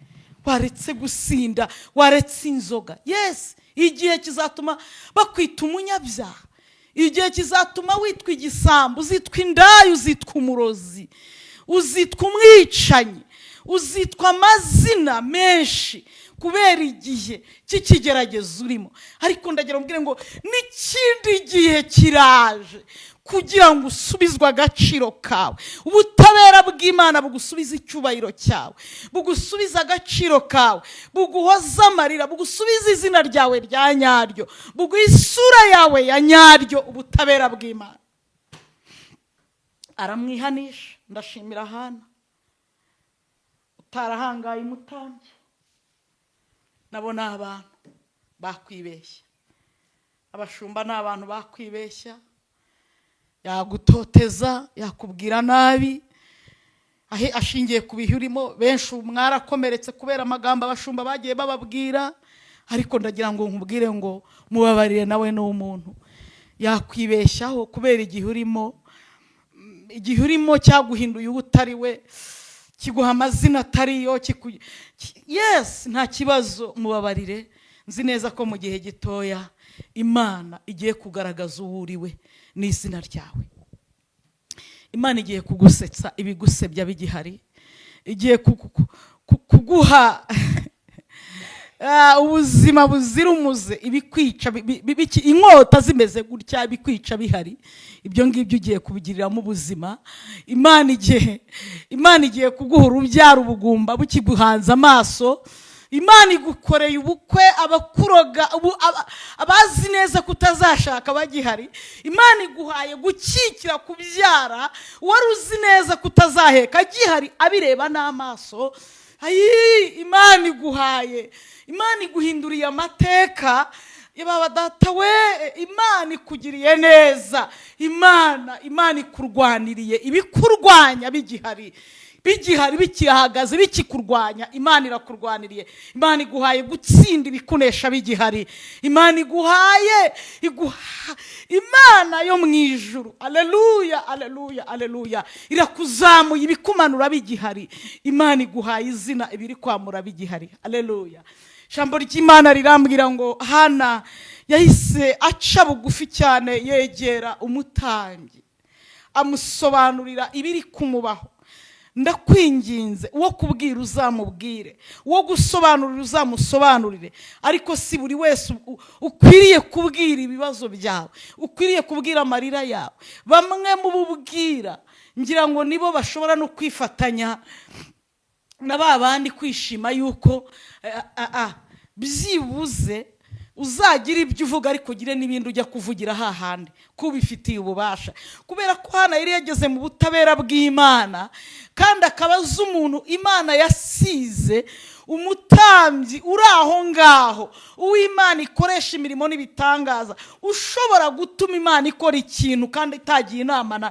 waretse gusinda, waretse inzoga." Yes, igihe kizatuma bakwita umunyabyaha, igihe kizatuma witwa igisambo, uzitwa indaya, uzitwa umurozi, uzitwa umwicanyi, uzitwa amazina menshi kubera igihe cy'ikigeragezo urimo. Ariko ndagira mbwire ngo n'ikindi gihe kiraje kugira ngo usubizwe agaciro kawe. Ubutabera bw'Imana bugusubize icyubahiro cyawe, bugusubize agaciro kawe, buguhoze amarira, bugusubize izina ryawe rya nyaryo, buguhe isura yawe ya nyaryo. Ubutabera bw'Imana. Aramwihanisha. Ndashimira Hana utarahangaye umutambyi. Nabo ni abantu bakwibeshya, abashumba ni abantu bakwibeshya, yagutoteza, yakubwira nabi ahe ashingiye ku bihe urimo. Benshi ubu mwarakomeretse kubera amagambo abashumba bagiye bababwira, ariko ndagira ngo nkubwire ngo mubabarire, nawe ni umuntu, yakwibeshyaho kubera igihe urimo. Igihe urimo cyaguhinduye uwo utari we, kiguha amazina atariyo. Yes, nta kibazo, mubabarire. Nzi neza ko mu gihe gitoya Imana igiye kugaragaza uwo uri we n'izina ryawe. Imana igiye kugusetsa ibigusebya bigihari, igiye kuguha ubuzima buzira umuze ibikwica inkota zimeze gutya, ibikwica bihari. Ibyo ngibyo ugiye kubigiriramo ubuzima. Imana igiye kuguha urubyaro ubugumba bukiguhanze amaso. Imana igukoreye ubukwe abakuroga abazi neza ko utazashaka bagihari. Imana iguhaye gukikira kubyara, wari uzi neza ko utazaheka agihari, abireba n'amaso. Ayi, Imana iguhaye, Imana iguhinduriye amateka. Yaba data we, Imana ikugiriye neza, Imana ikurwaniriye ibikurwanya bigihari, bigihari, bikihagaze, bikikurwanya. Imana irakurwaniriye. Imana iguhaye gutsinda ibikunesha bigihari. Imana iguhaye iguha, Imana yo mu ijuru, aleluya, aleluya, aleluya, irakuzamuye ibikumanura bigihari. Imana iguhaye izina ibiri kwamura bigihari. Aleluya. Ijambo ry'Imana rirambwira ngo Hana yahise aca bugufi cyane, yegera umutambyi, amusobanurira ibiri kumubaho. Ndakwinginze, uwo kubwira uzamubwire, uwo gusobanurira uzamusobanurire, ariko si buri wese ukwiriye kubwira ibibazo byawe, ukwiriye kubwira amarira yawe. Bamwe mu bubwira, ngira ngo nibo bashobora no kwifatanya na ba bandi kwishima yuko byibuze uzagira ibyo uvuga, ariko ugire n'ibindi ujya kuvugira hahandi ko ubifitiye ububasha. Kubera ko hano yari yageze mu butabera bw'Imana, kandi akaba azi umuntu Imana yasize, umutambyi uri aho ngaho, uw'Imana ikoresha imirimo n'ibitangaza, ushobora gutuma Imana ikora ikintu kandi itagiye inama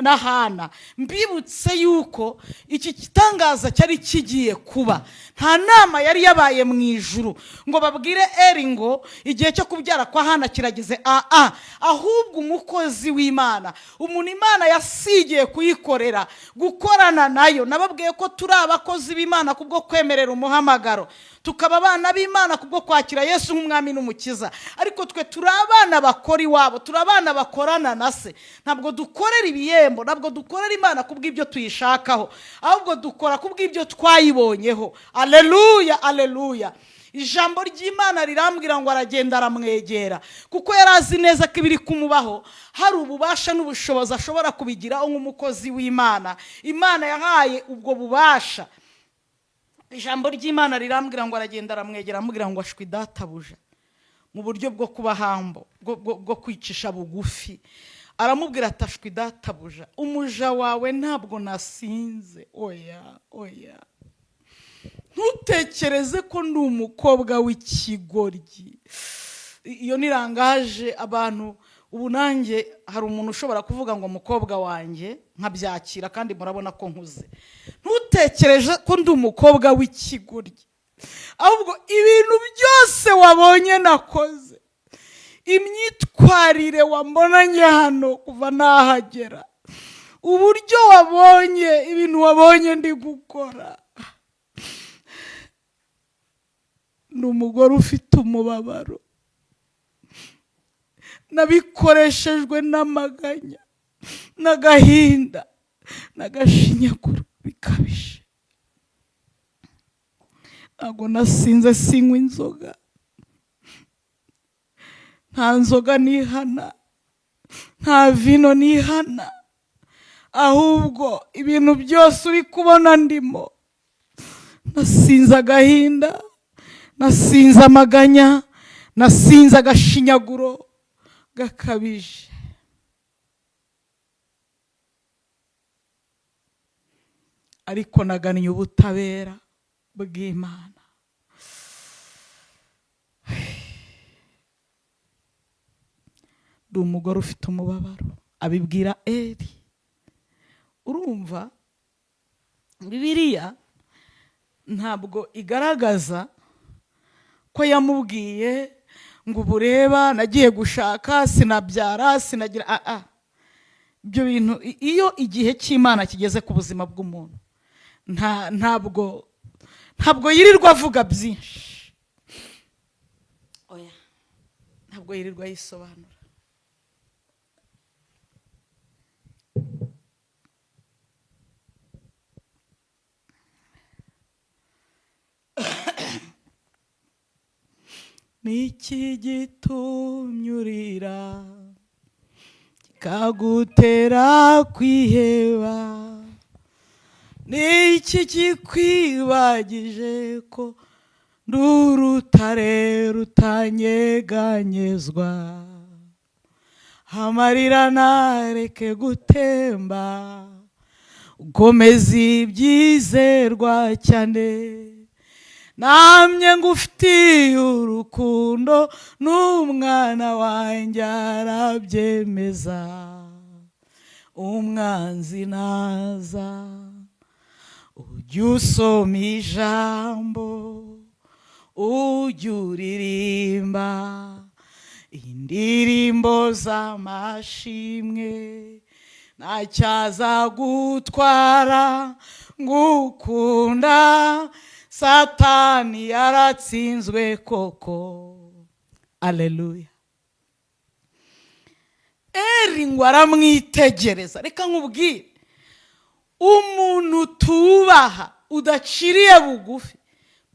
na Hana. Mbibutse yuko iki gitangaza cyari kigiye kuba, nta nama yari yabaye mu ijuru ngo babwire Eri ngo igihe cyo kubyara kwa Hana kirageze. Aa, ahubwo umukozi w'Imana, umuntu Imana yasigiye kuyikorera, gukorana nayo. Nababwiye ko turi abakozi b'Imana kubwo kwemerera umuhamagaro, tukaba abana b'Imana kubwo kwakira Yesu nk'umwami n'umukiza. Ariko twe turi abana bakora iwabo, turi abana bakorana na se. Ntabwo dukorera ibihembo, ntabwo dukorera Imana kubw'ibyo tuyishakaho, ahubwo dukora kubw'ibyo twayibonyeho. Aleluya, aleluya. Ijambo ry'Imana rirambwira ngo aragenda, aramwegera, kuko yari azi neza ko ibiri kumubaho hari ububasha n'ubushobozi ashobora kubigiraho nk'umukozi w'Imana Imana yahaye ubwo bubasha. Ijambo ry'Imana rirambwira ngo aragenda, aramwegera, aramubwira ngo: "Ashwi databuja." Mu buryo bwo kuba humble, bwo kwicisha bugufi, aramubwira ati: "Ashwi databuja, umuja wawe ntabwo nasinze. Oya, oya, ntutekereze ko ndi umukobwa w'ikigoryi." Iyo ni langage abantu ubu. Nanjye hari umuntu ushobora kuvuga ngo "mukobwa wanjye", nkabyakira, kandi murabona ko nkuze. "Ntutekereje ko ndi umukobwa w'ikigoryi, ahubwo ibintu byose wabonye nakoze, Imyitwarire wambonanye hano kuva nahagera, uburyo wabonye ibintu wabonye ndi gukora, ni umugore ufite umubabaro, nabikoreshejwe n'amaganya n'agahinda n'agashinyaguro bikabije. Ntabwo nasinze, sinywa inzoga, nta nzoga nihana, nta vino nihana, ahubwo ibintu byose uri kubona ndimo, nasinze agahinda, nasinze amaganya, nasinze agashinyaguro gakabije. Ariko nagannye ubutabera bw'Imana. Ndi umugore ufite umubabaro. Abibwira Eli. Urumva Bibiliya ntabwo igaragaza ko yamubwiye ngo ubureba nagiye gushaka sinabyara sinagira a ibyo bintu. Iyo igihe cy'Imana kigeze ku buzima bw'umuntu, ntabwo yirirwa avuga byinshi, oya, ntabwo yirirwa yisobanura. Niki gitumye urira kikagutera kwiheba? Niki kikwibagije ko nd'urutare rutanyeganyezwa? Amarira ntareke gutemba, ukomeza ibyizerwa cyane. Namye ngufitiye urukundo, n'umwana wanjye arabyemeza. Umwanzi naza, ujye usoma ijambo, ujye uririmba indirimbo z'amashimwe, ntacyaza gutwara ngukunda. Satani yaratsinzwe koko. Aleluya. Eri ngo aramwitegereza. Reka nkubwire, umuntu utubaha, udaciriye bugufi,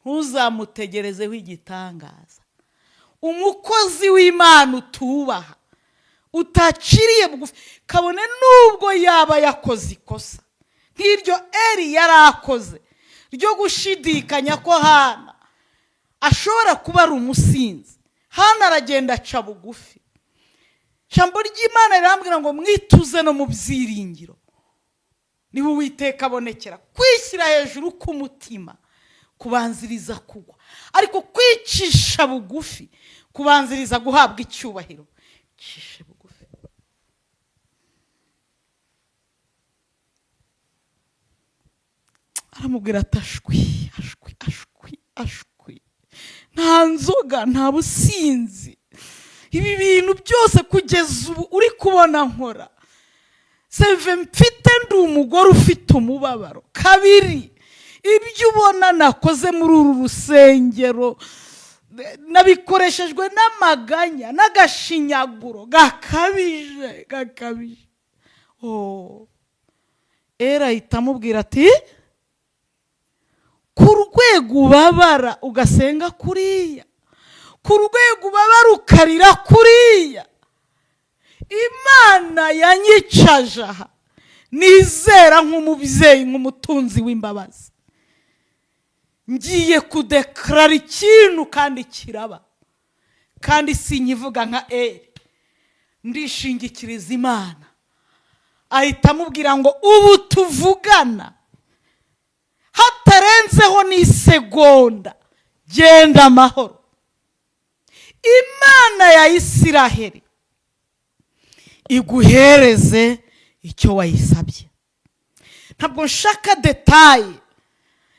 ntuzamutegerezeho igitangaza. Umukozi w'Imana utubaha, utaciriye bugufi, kabone n'ubwo yaba yakoze ikosa nk'iryo Eri yari akoze ryo gushidikanya ko Hana ashobora kuba ari umusinzi, Hana aragenda aca bugufi. Ijambo ry'Imana rirambwira ngo mwituze no mu byiringiro niba Uwiteka abonekera. Kwishyira hejuru k'umutima kubanziriza kugwa, ariko kwicisha bugufi kubanziriza guhabwa icyubahiro. Cishe bugufi. Aramubwira ati ashwi ashwi ashwi ashwi, nta nzoga, nta businzi, ibi bintu byose kugeza ubu uri kubona nkora seve mfite, ndi umugore ufite umubabaro. Kabiri, ibyo ubona nakoze muri uru rusengero nabikoreshejwe n'amaganya n'agashinyaguro gakabije gakabije. Oh. Era ahita amubwira ati ku rwego ubabara ugasenga kuriya, ku rwego ubabara ukarira kuriya, Imana yanyicaje aha nizera nk'umubyeyi, nk'umutunzi w'imbabazi, ngiye kudekarara ikintu kandi kiraba, kandi sinkivuga nka Eri, ndishingikiriza Imana. Ahita amubwira ngo ubu tuvugana hatarenzeho n'isegonda, genda amahoro. Imana ya Isiraheli iguhereze icyo wayisabye. Ntabwo nshaka détails,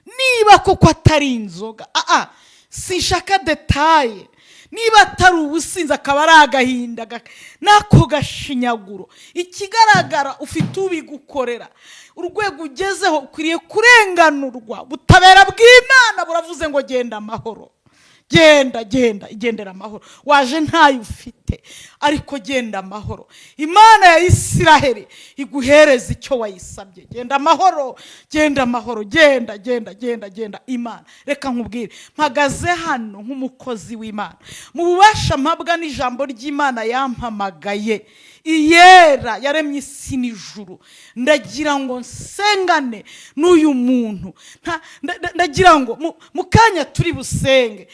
niba koko atari inzoga, aa sinshaka détails. Niba atari ubusinzi, akaba ari agahinda n'ako gashinyaguro, ikigaragara ufite ubigukorera. Urwego ugezeho ukwiriye kurenganurwa. Ubutabera bw'Imana buravuze ngo genda amahoro, genda, genda, igendera amahoro. Waje ntayo ufite, ariko genda amahoro. Imana ya Isiraheli iguhereza icyo wayisabye. Genda amahoro, genda amahoro, genda, genda, genda, genda. Imana, reka nkubwire, mpagaze hano nk'umukozi w'Imana mu bubasha mpabwa n'ijambo ry'Imana yampamagaye, iyera yaremye isi n'ijuru. Ndagira ngo nsengane n'uyu muntu. Ndagira ngo mu kanya turi busenge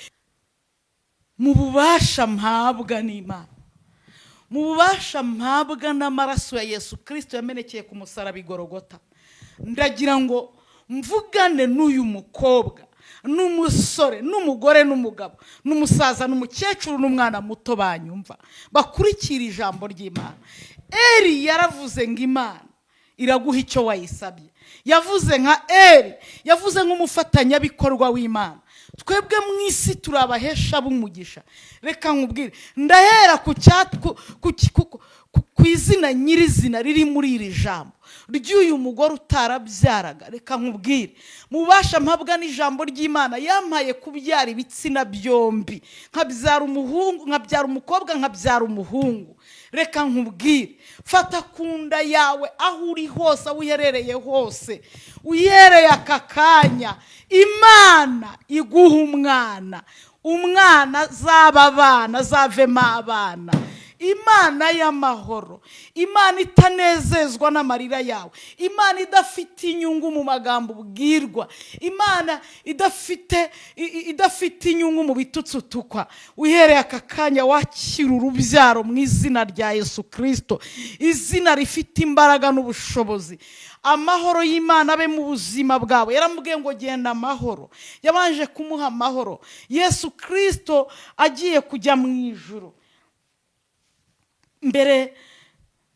mu bubasha mpabwa n'Imana, mu bubasha mpabwa n'amaraso ya Yesu Kirisito yamenekeye ku musaraba i Gorogota. Ndagira ngo mvugane n'uyu mukobwa n'umusore n'umugore n'umugabo n'umusaza n'umukecuru n'umwana muto banyumva, bakurikira ijambo ry'Imana. Eri yaravuze ngo Imana iraguha icyo wayisabye. Yavuze nka Eri, yavuze nk'umufatanyabikorwa w'Imana. Twebwe mu isi turi abahesha b'umugisha. Reka nkubwire, ndahera ku cya- ku- ku- ku- ku- ku izina nyirizina riri muri iri jambo ry'uyu mugore utarabyaraga. Reka nkubwire, mu bubasha mpabwa n'ijambo ry'Imana yampaye kubyara ibitsina byombi, nkabyara umuhungu, nkabyara umukobwa, nkabyara umuhungu. Reka nkubwire, fata ku nda yawe aho uri hose, aho uherereye hose, uhereye aka kanya Imana iguha umwana, umwana azaba abana, azavemo abana. Imana y'amahoro, Imana itanezezwa n'amarira yawe, Imana idafite inyungu mu magambo ubwirwa, Imana idafite inyungu mu bitutsi utukwa, uhereye aka kanya wakira urubyaro mu izina rya Yesu Kirisito, izina rifite imbaraga n'ubushobozi. Amahoro y'Imana abe mu buzima bwawe. Yaramubwiye ngo genda amahoro. Yabanje kumuha amahoro. Yesu Kirisito agiye kujya mu ijuru, mbere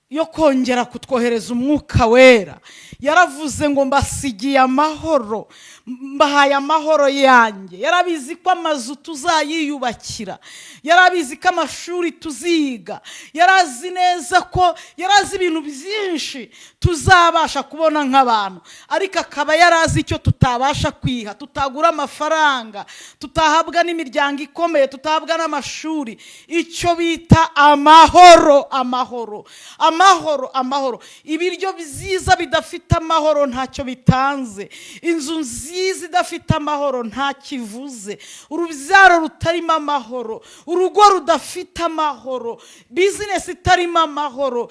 yo kongera kutwohereza Umwuka Wera, yaravuze ngo mbasigiye amahoro, mbahaye amahoro yanjye. Yarabizi ko amazu tuzayiyubakira, yarabizi ko amashuri tuziga, yarazi neza ko yarazi ibintu byinshi tuzabasha kubona nk'abantu, ariko akaba yarazi icyo tutabasha kwiha, tutagura amafaranga, tutahabwa n'imiryango ikomeye, tutahabwa n'amashuri, icyo bita amahoro. Amahoro, amahoro, amahoro. Ibiryo byiza bidafite amahoro ntacyo bitanze. Inzu nziza idafite amahoro ntacyo ivuze. Urubyaro rutarimo amahoro, urugo rudafite amahoro, business itarimo amahoro,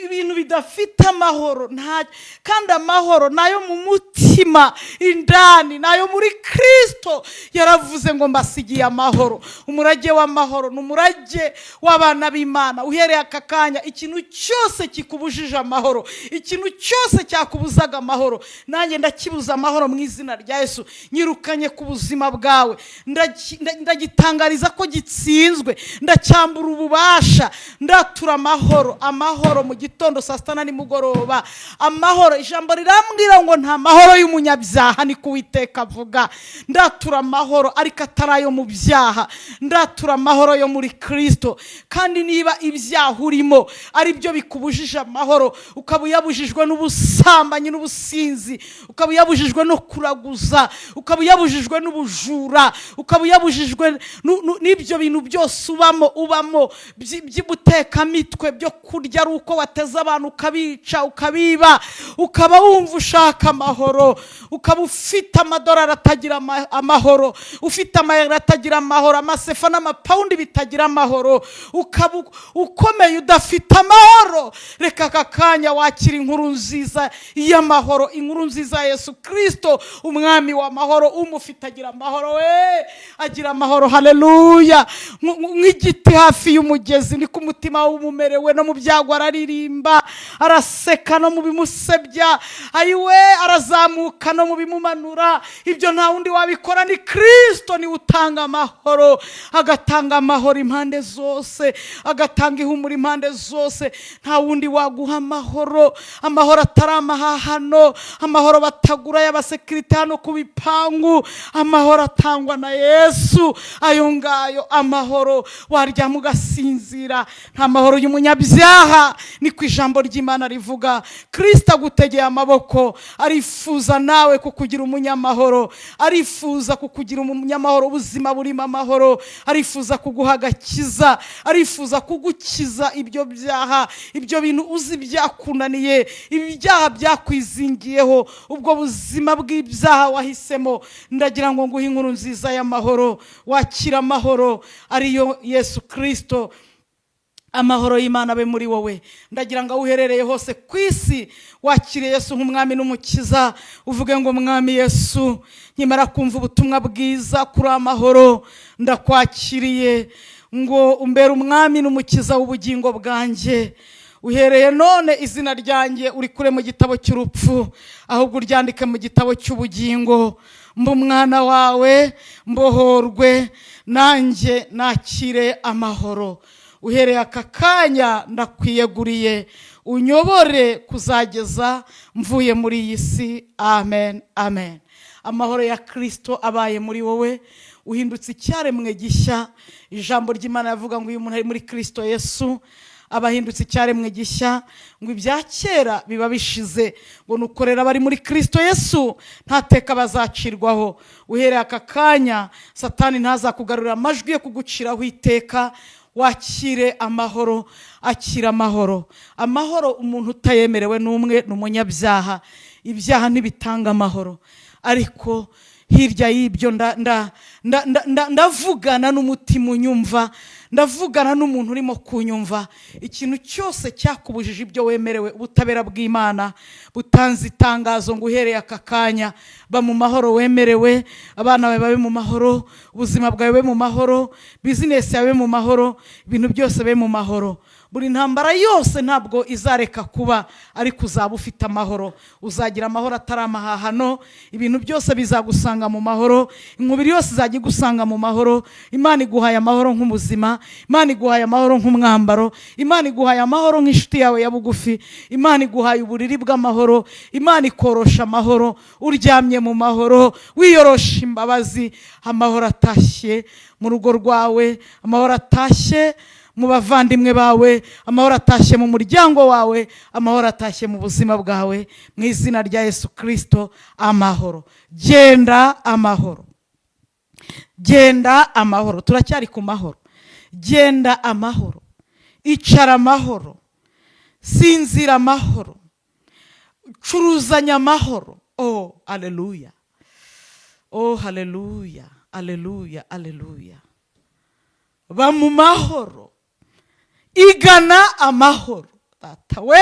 ibintu bidafite amahoro nta. Kandi amahoro nayo mu mutima indani, nayo muri Kirisito. Yaravuze ngo mbasigiye amahoro. Umurage w'amahoro ni umurage w'abana b'Imana. Uhereye aka kanya, ikintu cyose kikubujije amahoro, ikintu cyose cyakubuzaga amahoro, nanjye ndakibuza amahoro mu izina rya Yesu. Nyirukanye ku buzima bwawe, ndagitangariza ko gitsinzwe, ndacyambura ububasha. Ndatura amahoro, amahoro mu gitondo, saa sita na nimugoroba, amahoro. Ijambo rirambwira ngo nta mahoro y'umunyabyaha, niko Uwiteka avuga. Ndatura amahoro, ariko atari ayo mu byaha. Ndatura amahoro yo muri Kirisito. Kandi niba ibyaha urimo ari byo bikubujije amahoro, ukaba uyabujijwe n'ubusambanyi n'ubusinzi, ukaba uyabujijwe no kuraguza, ukaba uyabujijwe n'ubujura, ukaba uyabujijwe n'ibyo bintu byose ubamo by'ubutekamitwe, byo kurya ari uko wateze abantu ukabica, ukabiba, ukaba wumva ushaka amahoro, ukaba ufite amadolari atagira amahoro, ufite amayero atagira amahoro, amasefa n'amapawundi bitagira amahoro, ukaba ukomeye udafite amahoro, reka aka kanya wakira inkuru nziza y'amahoro, inkuru nziza ya Yesu Kirisito, umwami w'amahoro. Umufite agira amahoro, we agira amahoro. Haleluya! Nk'igiti hafi y'umugezi niko umutima w'umumerewe. No mu byago araririmba, araseka no mu bimusebya, ayiwe, arazamuka no mu bimumanura. Ibyo nta wundi wabikora, ni Kirisito. Niwe utanga amahoro, agatanga amahoro impande zose, agatanga ihumure impande zose. Nta Nta wundi waguha amahoro, amahoro atari amahahano, amahoro batagura y'abasekirite hano ku bipangu, amahoro atangwa na Yesu. Ayo ngayo amahoro waryama ugasinzira, nta mahoro y'umunyabyaha, niko ijambo ry'Imana rivuga. Kirisita agutegeye amaboko, arifuza nawe kukugira umunyamahoro, arifuza kukugira umunyamahoro, ubuzima burimo amahoro, arifuza kuguha agakiza, arifuza kugukiza ibyo byaha, ibyo bintu uzi byakunaniye, ibyaha byakwizingiyeho, ubwo buzima bw'ibyaha wahisemo. Ndagira ngo nguhe inkuru nziza y'amahoro, wakira amahoro ariyo Yesu Kirisito. Amahoro y'Imana abe muri wowe. Ndagira ngo aho uherereye hose ku isi wakire Yesu nk'umwami n'umukiza, uvuge ngo: "Mwami Yesu, nkimara kumva ubutumwa bwiza kuri amahoro, ndakwakiriye ngo umbere umwami n'umukiza w'ubugingo bwanjye. Uhereye none izina ryanjye urikure mu gitabo cy'urupfu, ahubwo uryandike mu gitabo cy'ubugingo. Mba umwana wawe, mbohorwe nanjye, nakire amahoro. Uhereye aka kanya ndakwiyeguriye, unyobore kuzageza mvuye muri iyi si. Amen, amen." Amahoro ya Kirisito abaye muri wowe, uhindutse icyaremwe gishya. Ijambo ry'Imana yavuga ngo iyo umuntu ari muri Kirisito Yesu aba ahindutse icyaremwe gishya, ngo ibya kera biba bishize, ngo nukorera abari muri Kirisito Yesu nta teka bazacirwaho. Uhereye aka kanya Satani ntazakugarurira amajwi yo kuguciraho iteka. Wakire amahoro, akira amahoro. Amahoro umuntu utayemerewe n'umwe ni umunyabyaha. Ibyaha ntibitanga amahoro. Ariko hirya y'ibyo ndavugana n'umutima unyumva, ndavugana n'umuntu urimo kunyumva. Ikintu cyose cyakubujije ibyo wemerewe, ubutabera bw'Imana butanze itangazo ngo uhereye aka kanya ba mu mahoro wemerewe. Abana bawe babe mu mahoro, ubuzima bwawe bube mu mahoro, bizinesi yawe mu mahoro, ibintu byose bibe mu mahoro. Buri ntambara yose ntabwo izareka kuba, ariko uzaba ufite amahoro. Uzagira amahoro atari amahahano. Ibintu byose bizagusanga mu mahoro, inkubiri yose izajya igusanga mu mahoro. Imana iguhaye amahoro nk'ubuzima, Imana iguhaye amahoro nk'umwambaro, Imana iguhaye amahoro nk'inshuti yawe ya bugufi, Imana iguhaye uburiri bw'amahoro, Imana ikorosha amahoro, uryamye mu mahoro, wiyorosha imbabazi. Amahoro atashye mu rugo rwawe, amahoro atashye mu bavandimwe bawe, amahoro atashye mu muryango wawe, amahoro atashye mu buzima bwawe, mu izina rya Yesu Kirisito. Amahoro, genda amahoro, genda amahoro. Turacyari ku mahoro. Genda amahoro, icara amahoro, sinzira amahoro, curuzanya amahoro. Oh aleluya, oh haleluya, aleluya, aleluya. Ba mu mahoro, igana amahoro. Data we,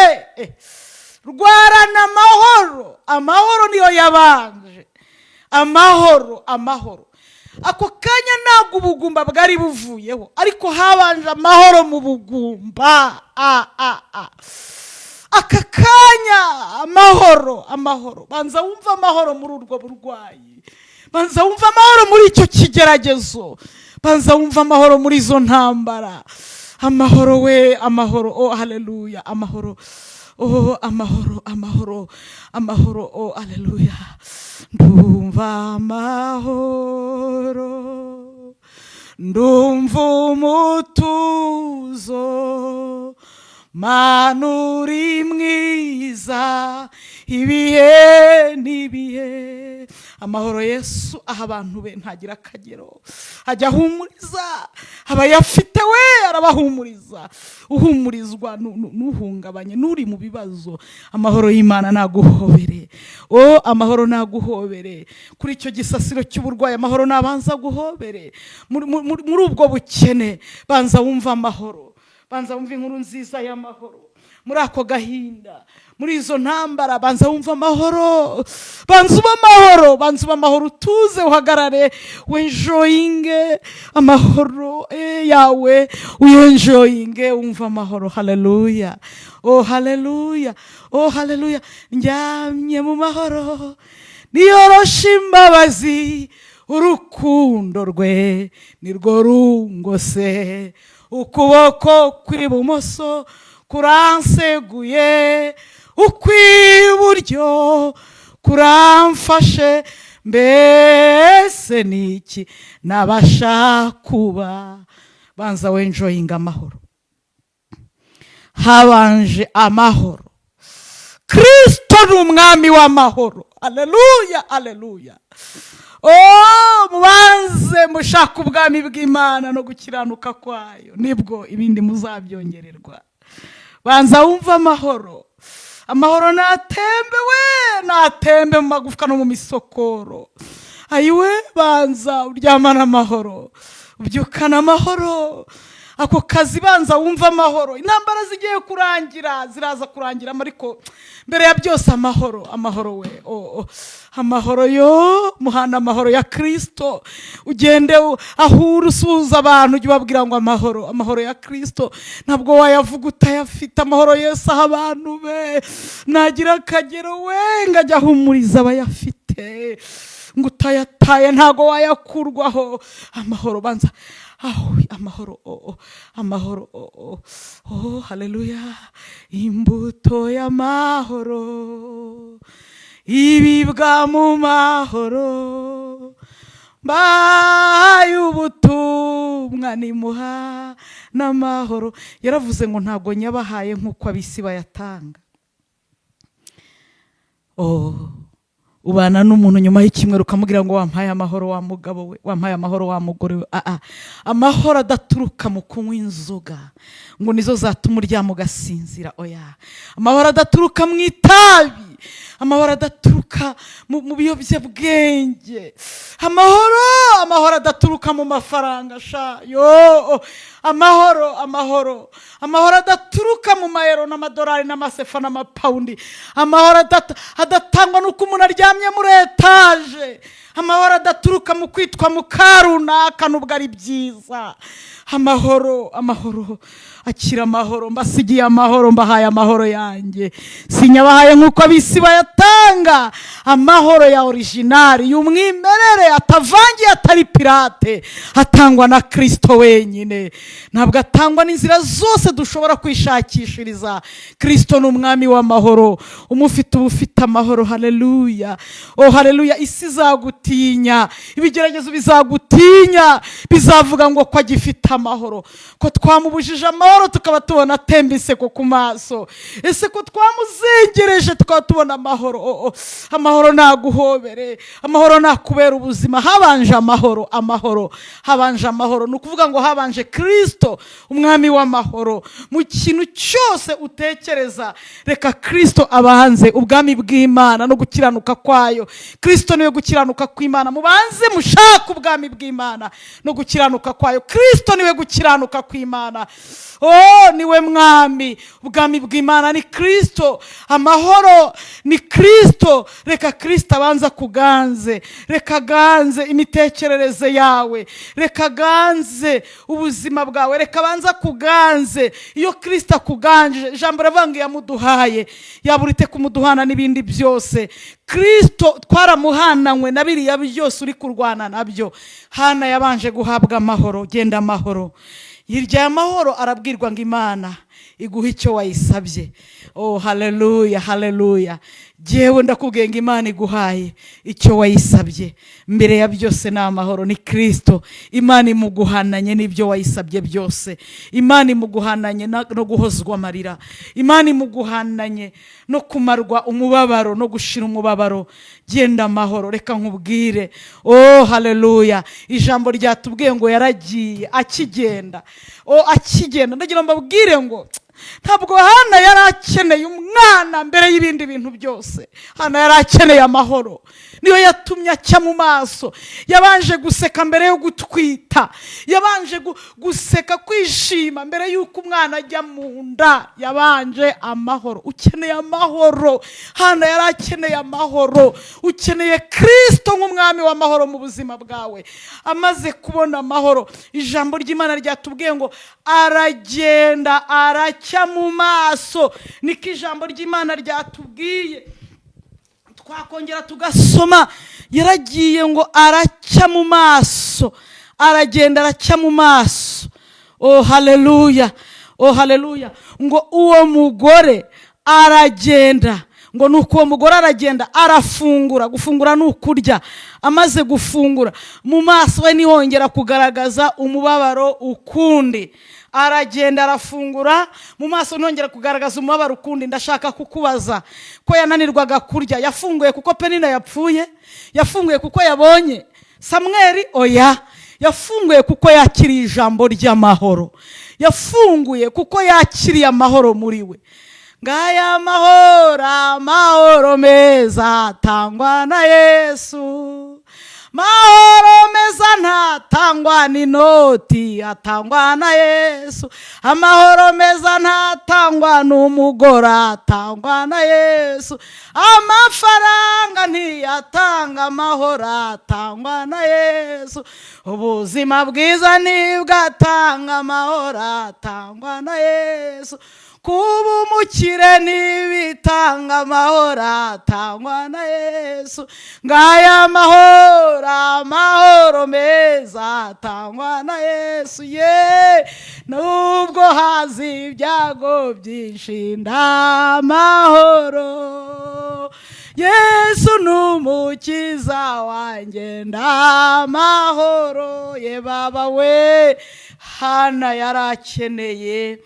rwarana amahoro. Amahoro niyo yabanje. Amahoro, amahoro. Ako kanya ntabwo ubugumba bwari buvuyeho, ariko habanje amahoro mu bugumba. A a a aka kanya amahoro, amahoro. Banza wumva amahoro muri urwo burwayi, banza wumva amahoro muri icyo kigeragezo, banza wumva amahoro muri izo ntambara. Amahoro we, amahoro. Oh haleluya, amahoro. Oh amahoro, amahoro, amahoro. Oh haleluya. Ndumva amahoro, ndumva umutuzo. Mana uri mwiza ibihe n'ibihe. Amahoro Yesu aha abantu be ntagira akagero, ajya ahumuriza abayafite, we arabahumuriza. Uhumurizwa n'uhungabanye n'uri mu bibazo. Amahoro y'Imana naguhobere. O amahoro naguhobere kuri icyo gisasiro cy'uburwayi. Amahoro nabanza guhobere muri ubwo bukene. Banza wumva amahoro, banza wumva inkuru nziza y'amahoro muri ako gahinda, muri izo ntambara. Banza wumva amahoro, banza uba amahoro, banza uba amahoro, utuze, uhagarare, wenjoyinge amahoro yawe, uyenjoyinge, wumva amahoro. Haleluya, oh haleluya, oh haleluya. Ndyamye mu mahoro, niyoroshe imbabazi, urukundo rwe nirwo rungose, ukuboko kw'ibumoso. Kuranseguye, ukw'iburyo kuramfashe. Mbese niki nabasha kuba? Banza wenjoyinga amahoro. Habanje amahoro. Kirisito ni umwami w'amahoro. Aleluya, aleluya! Oh, mubanze mushaka ubwami bw'Imana no gukiranuka kwayo, nibwo ibindi muzabyongererwa. Banza wumve amahoro. Amahoro natembe we, natembe mu magufwa no mu misokoro. Ayiwe, banza uryamane amahoro, ubyukane amahoro. Ako kazi, banza wumve amahoro. Intambara zigiye kurangira, ziraza kurangira, ariko mbere ya byose amahoro, amahoro we. Oh, oh. Amahoro yo muhana, amahoro ya Kirisito. Ugende aho uri, usuhuza abantu, ujye ubabwira ngo amahoro, amahoro ya Kirisito. Ntabwo wayavuga utayafite. Amahoro Yesu aha abantu be nagira akagero we, ngo ajya ahumuriza abayafite, ngo utayataye ntabwo wayakurwaho. Amahoro, banza aho amahoro. Oh, oh, amahoro. Oh, oh, oh, haleluya! Imbuto y'amahoro ibibwa mu mahoro. Mbaye ubutumwa nimuha n'amahoro. Yaravuze ngo ntabwo nyabahaye nk'uko ab'isi bayatanga. Oh, ubana n'umuntu, nyuma y'icyumweru ukamubwira ngo wampaye amahoro wa mugabo we, wampaye amahoro wa mugore we. Ah, ah. Amahoro adaturuka mu kunywa inzoga ngo nizo zatuma uryama ugasinzira, oya. Amahoro adaturuka mu itabi, amahoro adaturuka mu biyobyabwenge, amahoro, amahoro adaturuka mu mafaranga sha yo. Amahoro, amahoro, amahoro adaturuka mu mayero n'amadolari n'amasefa n'amapawundi. Amahoro adatangwa n'uko umuntu aryamye muri etaje. Amahoro adaturuka mu kwitwa mu karunaka, nubwo ari byiza. Amahoro, amahoro, akira amahoro. Mbasigiye amahoro, mbahaye amahoro yanjye, sinyabahaye nk'uko ab'isi bayatanga. Amahoro ya original, y'umwimerere, atavangiye, atari pirate, atangwa na Kirisito wenyine. Ntabwo atangwa n'inzira zose dushobora kwishakishiriza. Kirisito ni umwami w'amahoro. Umufite uba ufite amahoro. Haleluya, oh haleluya! Isi izagutinya, ibigeragezo bizagutinya, bizavuga ngo ko agifite amahoro, ko twamubujije amahoro tukaba tubona atemba inseko ku maso? Ese ko twamuzengereje tukaba tubona amahoro? Oh, oh. Amahoro naguhobere, amahoro nakubera ubuzima. Habanje amahoro, amahoro, habanje amahoro. Ni ukuvuga ngo habanje Kirisito umwami w'amahoro. Mu kintu cyose utekereza, reka Kirisito abanze. Ubwami bw'Imana no gukiranuka kwayo. Kirisito niwe gukiranuka kw'Imana. Mubanze mushake ubwami bw'Imana no gukiranuka kwayo. Kirisito niwe gukiranuka kw'Imana. Oh, niwe mwami. Ubwami bw'Imana ni Kirisito, amahoro ni Kirisito. Reka Kirisito abanza kuganze, reka aganze imitekerereze yawe, reka aganze ubuzima bwawe, reka abanza kuganze. Iyo Kirisito akuganje, ijambo riravuga ngo yamuduhaye, yabura ite kumuduhana n'ibindi byose? Kirisito twaramuhananywe na biriya byose uri kurwana nabyo. Hana yabanje guhabwa amahoro. Genda amahoro. Hirya y'amahoro arabwirwa ngo Imana iguha icyo wayisabye. Oh haleluya, haleluya! Jyewe ndakubwiye ngo Imana iguhaye icyo wayisabye. Mbere ya byose ni amahoro, ni Kirisito. Imana imuguhananye n'ibyo wayisabye byose. Imana imuguhananye no guhozwa amarira. Imana imuguhananye no kumarwa umubabaro no gushira umubabaro. Genda amahoro. Reka nkubwire. Oh haleluya! Ijambo ryatubwiye ngo yaragiye akigenda. Oh, akigenda, ndagira ngo mbabwire ngo ntabwo Hana yari akeneye umwana mbere y'ibindi bintu byose. Hana yari akeneye amahoro, niyo yatumye acya mu maso. Yabanje guseka mbere yo gutwita, yabanje guseka, kwishima mbere y'uko umwana ajya mu nda. Yabanje amahoro. Ukeneye amahoro. Hana yari akeneye amahoro. Ukeneye Kirisito nk'umwami w'amahoro mu buzima bwawe. Amaze kubona amahoro, ijambo ry'Imana ryatubwiye ngo aragenda aracya mu maso. Niko ijambo ry'Imana ryatubwiye. Twakongera tugasoma. Yaragiye ngo aracya mu maso, aragenda aracya mu maso. Oh haleluya, oh haleluya! Ngo uwo mugore aragenda, ngo nuko uwo mugore aragenda arafungura. Gufungura ni ukurya. Amaze gufungura, mu maso we ntihongera kugaragaza umubabaro ukundi. Aragenda arafungura, mu maso ntihongera kugaragaza umubabaro ukundi. Ndashaka kukubaza, ko yananirwaga kurya, yafunguye kuko Penina yapfuye? Yafunguye kuko yabonye Samweri? Oya, yafunguye kuko yakiriye ijambo ry'amahoro. Yafunguye kuko yakiriye amahoro muri we. Ngaya amahoro, amahoro meza atangwa na Yesu. Mahoro meza ntatangwa n'inoti, atangwa na Yesu. Amahoro meza ntatangwa n'umugore, atangwa na Yesu. Amafaranga ntiyatanga amahoro, atangwa na Yesu. Ubuzima bwiza ntibwatanga amahoro, atangwa na Yesu. Kuba umukire ntibitanga amahoro, atangwa na Yesu. Ngaya amahoro, amahoro meza atangwa na Yesu. Ye, nubwo haza ibyago byinshi, ndamahoro. Yesu ni umukiza wanjye, ndamahoro. Ye baba we, Hana yarakeneye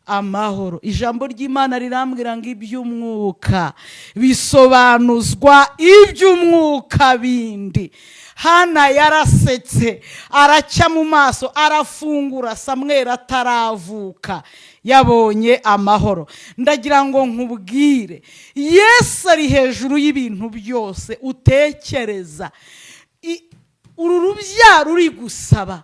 amahoro. Ijambo ry'Imana rirambwira ngo iby'umwuka bisobanuzwa iby'umwuka bindi. Hana yarasetse, aracya mu maso, arafungura Samweri ataravuka, yabonye amahoro. Ndagira ngo nkubwire, Yesu ari hejuru y'ibintu byose utekereza. Uru rubyaro uri gusaba,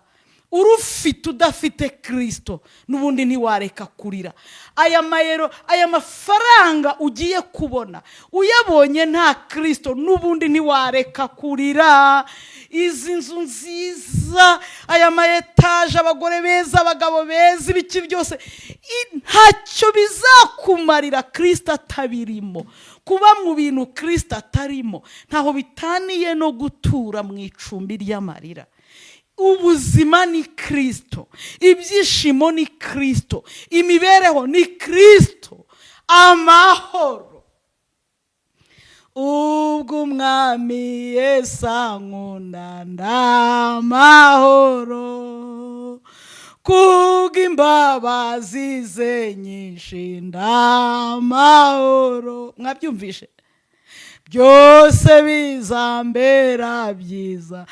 urufite udafite Kirisito, n'ubundi ntiwareka kurira. Aya mayero, aya mafaranga ugiye kubona, uyabonye nta Kirisito, n'ubundi ntiwareka kurira. Izi nzu nziza, aya ma etaje, abagore beza, abagabo beza, ibiki byose, ntacyo bizakumarira Kirisito atabirimo. Kuba mu bintu Kirisito atarimo ntaho bitaniye no gutura mu icumbi ry'amarira. Ubuzima ni Kirisito, ibyishimo ni Kirisito, imibereho ni Kirisito, amahoro. Ubwo Umwami Yesu ankunda, ndamahoro. Kubw'imbabazi ze nyinshi, ndamahoro. Mwabyumvishe? Byose bizambera byiza,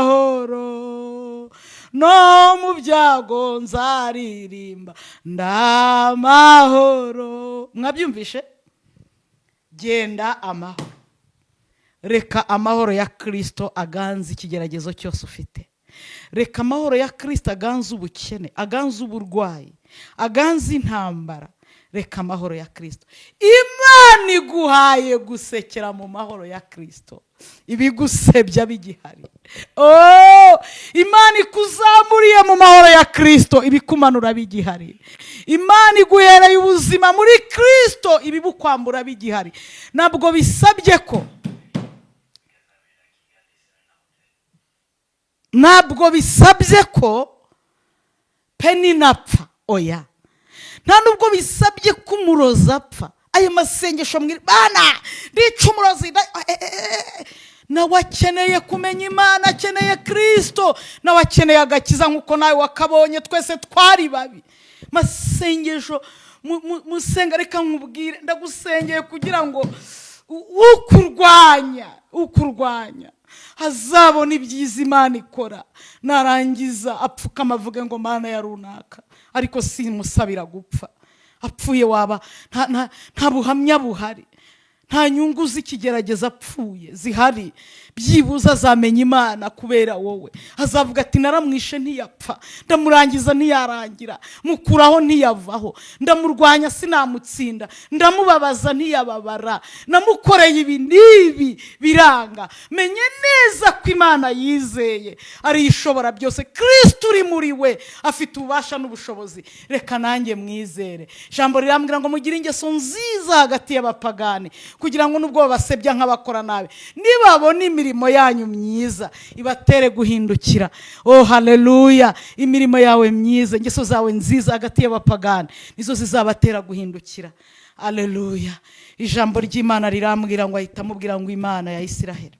ndamahoro. No mu byago nzaririmba, ndamahoro. Mwabyumvishe? Genda amahoro. Reka amahoro ya Kirisito aganze ikigeragezo cyose ufite. Reka amahoro ya Kirisito aganze ubukene, aganze uburwayi, aganze intambara. Reka amahoro ya Kirisito. Imana iguhaye gusekera mu mahoro ya Kirisito, ibigusebya bigihari. Oh, Imana ikuzamuriye mu mahoro ya Kirisito, ibikumanura bigihari. Imana iguhereye ubuzima muri Kirisito, ibibukwambura bigihari. Ntabwo bisabye ko Penina apfa. Oya, nta nubwo bisabye ko umurozi apfa. Ayo masengesho mwiri bana, ndica umurozi, nawe akeneye kumenya Imana, akeneye Kirisito, nawe akeneye agakiza nk'uko nawe wakabonye. Twese twari babi. Masengesho musenga, reka nkubwire, ndagusengeye kugira ngo ukurwanya azabona ibyiza Imana ikora, narangiza apfukama avuge ngo "Mana ya runaka". Ariko simusabira gupfa. Apfuye waba nta buhamya buhari, nta nyungu z'ikigerageza apfuye zihari. Byibuze azamenya Imana kubera wowe. Azavuga ati: "Naramwishe ntiyapfa, ndamurangiza ntiyarangira, mukuraho ntiyavaho, ndamurwanya sinamutsinda, ndamubabaza ntiyababara, namukoreye ibi n'ibi biranga. Menye neza ko Imana yizeye ariyo ishobora byose. Kirisito uri muri we afite ububasha n'ubushobozi. Reka nanjye mwizere." Ijambo rirambwira ngo mugire ingeso nziza hagati y'abapagani. Kugira ngo nubwo babasebya nk'abakora nabi, nibabona imirimo yanyu myiza ibatere guhindukira. Oh haleluya! Imirimo yawe myiza, ingeso zawe nziza hagati y'abapagani nizo zizabatera guhindukira. Aleluya! Ijambo ry'Imana rirambwira ngo ahita amubwira ngo Imana ya Isiraheli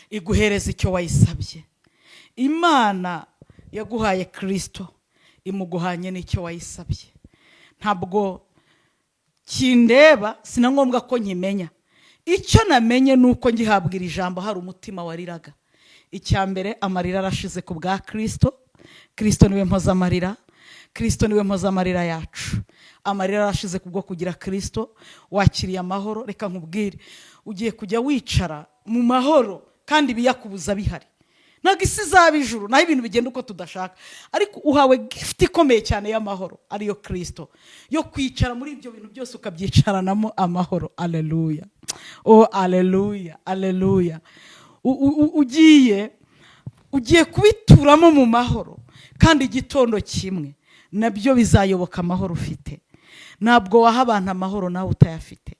iguhereza icyo wayisabye. Imana yaguhaye Kirisito, imuguhanye n'icyo wayisabye. Ntabwo kindeba, si na ngombwa ko nkimenya. Icyo namenye ni uko ngihabwa iri jambo hari umutima wariraga. Icya mbere, amarira arashize ku bwa Kirisito. Kirisito niwe mpoza amarira, Kirisito niwe mpoza amarira yacu. Amarira arashize kubwo kugira Kirisito. Wakiriye amahoro. Reka nkubwire, ugiye kujya wicara mu mahoro kandi ibiyakubuza bihari. Ntabwo isi izaba ijuru, naho ibintu bigenda uko tudashaka, ariko uhawe gift ikomeye cyane y'amahoro, ariyo Kirisito, yo kwicara muri ibyo bintu byose ukabyicaranamo amahoro. Aleluya! Oh aleluya, aleluya! Ugiye kubituramo mu mahoro, kandi igitondo kimwe nabyo bizayoboka amahoro ufite. Ntabwo waha abantu amahoro nawe utayafite.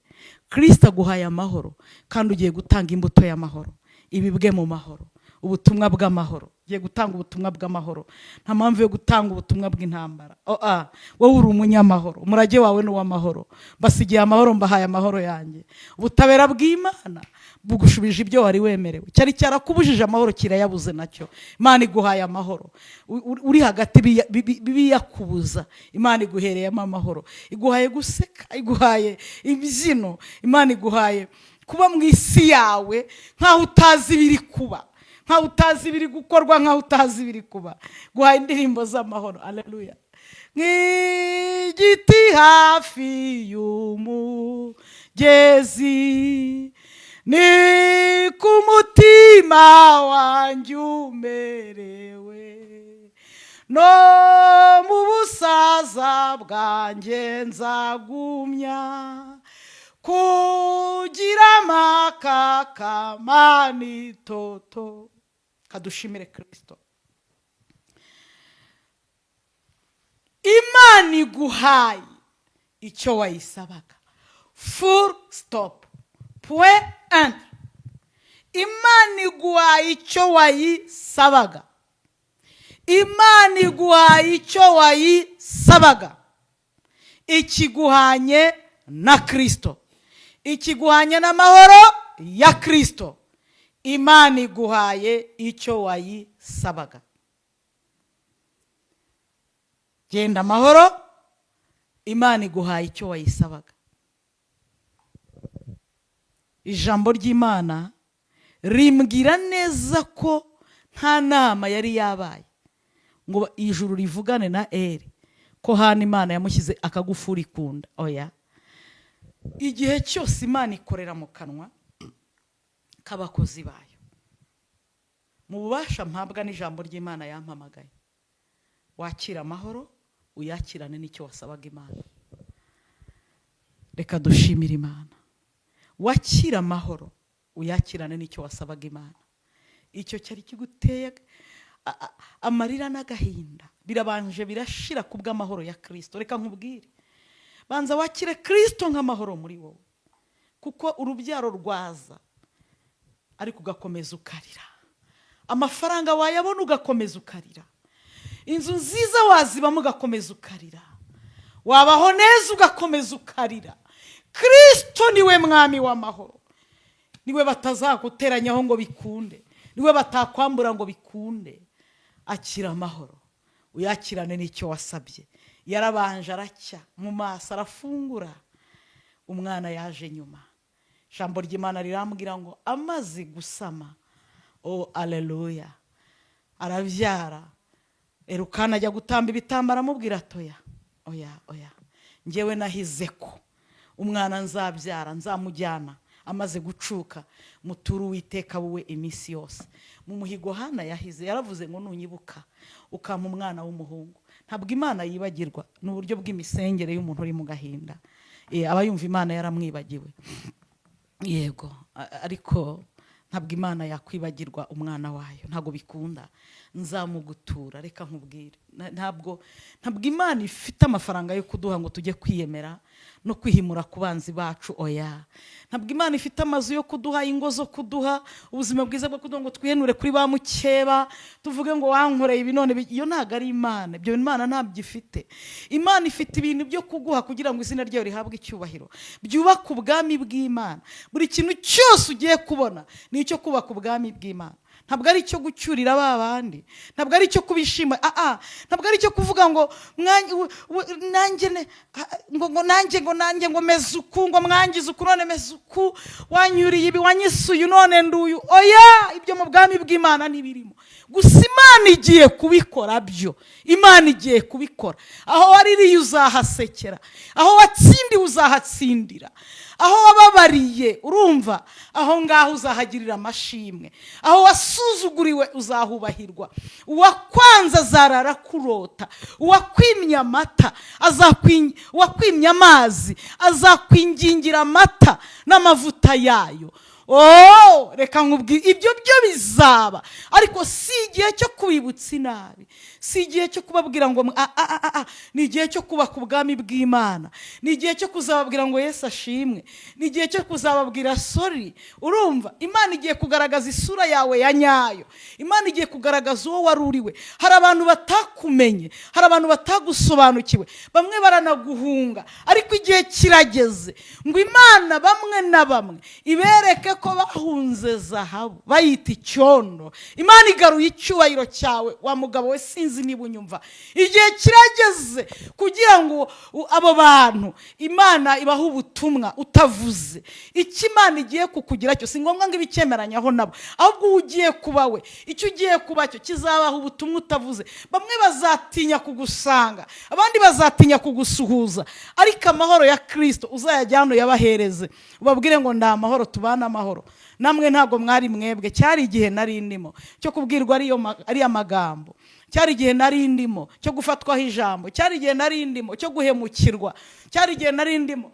Kirisito aguhaye amahoro, kandi ugiye gutanga imbuto y'amahoro, ibibwe mu mahoro, ubutumwa bw'amahoro. Ugiye gutanga ubutumwa bw'amahoro, nta mpamvu yo gutanga ubutumwa bw'intambara. Oh, ah, wowe uri umunyamahoro, umurage wawe ni uw'amahoro. Mbasigiye amahoro, mbahaye amahoro yanjye. Ubutabera bw'Imana bugushubije ibyo wari wemerewe. Cyari cyarakubujije amahoro kirayabuze nacyo. Imana iguhaye amahoro. Uri hagati biyakubuza, Imana iguhereyemo amahoro. Iguhaye guseka, iguhaye imbyino. Imana iguhaye kuba mu isi yawe nk'aho utazi ibiri kuba, nkaho utazi ibiri gukorwa, nkaho utazi ibiri kuba. Guhaye indirimbo z'amahoro. Aleluya! Nk'igiti hafi y'umugezi, ni ku mutima wanjye umerewe, no mu busaza bwanjye nzagumya kugira amakakama n'itoto. Kadushimire Kirisito. Imana iguhaye icyo wayisabaga, full stop, point entre. Imana iguhaye icyo wayisabaga. Imana iguhaye icyo wayisabaga, ikiguhanye na Kirisito, ikiguhanye n'amahoro ya Kirisito. Imana iguhaye icyo wayisabaga. Genda amahoro, Imana iguhaye icyo wayisabaga. Ijambo ry'Imana rimbwira neza ko nta nama yari yabaye ngo ijuru rivugane na Eri ko hano Imana yamushyize akagufuri kunda. Oya, igihe cyose Imana ikorera mu kanwa k'abakozi bayo. Mu bubasha mpabwa n'ijambo ry'Imana yampamagaye, wakira amahoro, uyakirane n'icyo wasabaga Imana. Reka dushimire Imana. Wakira amahoro, uyakirane n'icyo wasabaga Imana. Icyo cyari kiguteye amarira n'agahinda birabanje birashira ku bw'amahoro ya Kirisito. Reka nkubwire, banza wakire Kirisito nk'amahoro muri wowe, kuko urubyaro rwaza ariko ugakomeza ukarira, amafaranga wayabona ugakomeza ukarira, inzu nziza wazibamo ugakomeza ukarira, wabaho neza ugakomeza ukarira. Kirisito niwe mwami w'amahoro, niwe batazaguteranyaho ngo bikunde, niwe batakwambura ngo bikunde. Akira amahoro, uyakirane n'icyo wasabye. Yarabanje aracya mu maso, arafungura, umwana yaje nyuma. Ijambo ry'Imana rirambwira ngo amaze gusama, o aleluya, arabyara. Erukana ajya gutamba ibitambo, aramubwira ati: "Oya, oya, oya, ngewe nahize ko umwana nzabyara nzamujyana amaze gucuka, muture Uwiteka wowe iminsi yose." Mu muhigo Hana yahize, yaravuze ngo: "Nunyibuka ukampa umwana w'umuhungu." Ntabwo Imana yibagirwa, ni uburyo bw'imisengere y'umuntu uri mu gahinda. Aba yumva Imana yaramwibagiwe. Yego, ariko ntabwo Imana yakwibagirwa umwana wayo, ntabwo bikunda. Nzamugutura. Reka nkubwire. Ntabwo Imana ifite amafaranga yo kuduha ngo tujye kwiyemera no kwihimura ku banzi bacu, oya. Ntabwo Imana ifite amazu yo kuduha, ingo zo kuduha, ubuzima bwiza bwo kuduha ngo twihenure kuri ba mukeba, tuvuge ngo wankoreye ibi none iyo ntabwo ari Imana. Ibyo Imana ntabyo ifite. Imana ifite ibintu byo kuguha kugira ngo izina ryayo rihabwe icyubahiro, byubake ubwami bw'Imana. Buri kintu cyose ugiye kubona ni icyo kubaka ubwami bw'Imana. Ntabwo ari icyo gucyurira ba bandi, ntabwo ari icyo kubishima, ntabwo ari icyo kuvuga ngo nanjye ngo nanjye ngo nanjye ngo meze uku, ngo mwangize uku none meze uku, wanyuriye ibi, wanyisuye none nduyu. Oya, ibyo mu bwami bw'Imana ntibirimo. Gusa Imana igiye kubikora byo, Imana igiye kubikora. Aho waririye uzahasekera, aho watsindiwe uzahatsindira, aho wababariye urumva aho ngaho uzahagirira amashimwe, aho wasuzuguriwe uzahubahirwa. Uwakwanze azarara kurota, uwakwimye amata uwakwimye amazi azakwingingira amata n'amavuta yayo. Oh, reka nkubwire, ibyo byo bizaba, ariko si igihe cyo kubibutsa inabi, si igihe cyo kubabwira ngo ni igihe cyo kubaka ubwami bw'Imana, ni igihe cyo kuzababwira ngo Yesu ashimwe, ni igihe cyo kuzababwira sorry. Urumva, Imana igiye kugaragaza isura yawe ya nyayo, Imana igiye kugaragaza uwo wari uriwe. Hari abantu batakumenye, hari abantu batagusobanukiwe, bamwe baranaguhunga, ariko igihe kirageze ngo Imana bamwe na bamwe ibereke ko bahunze zahabu bayita icyondo. Imana igaruye icyubahiro cyawe, wa mugabo we, sinzi niba unyumva. Igihe kirageze kugira ngo abo bantu Imana ibahe ubutumwa utavuze. Icyo Imana igiye kukugira cyo si ngombwa ngo ibicyemeranyaho nabo, ahubwo uwo ugiye kuba we, icyo ugiye kuba cyo kizabaha ubutumwa utavuze. Bamwe bazatinya kugusanga, abandi bazatinya kugusuhuza, ariko amahoro ya Kirisito uzayajyane uyabahereze, ubabwire ngo ndi amahoro, tubane amahoro. Namwe ntabwo mwari mwebwe. Cyari igihe nari ndimo cyo kubwirwa ariya magambo, cyari igihe nari ndimo cyo gufatwaho ijambo, cyari igihe nari ndimo cyo guhemukirwa, cyari igihe nari ndimo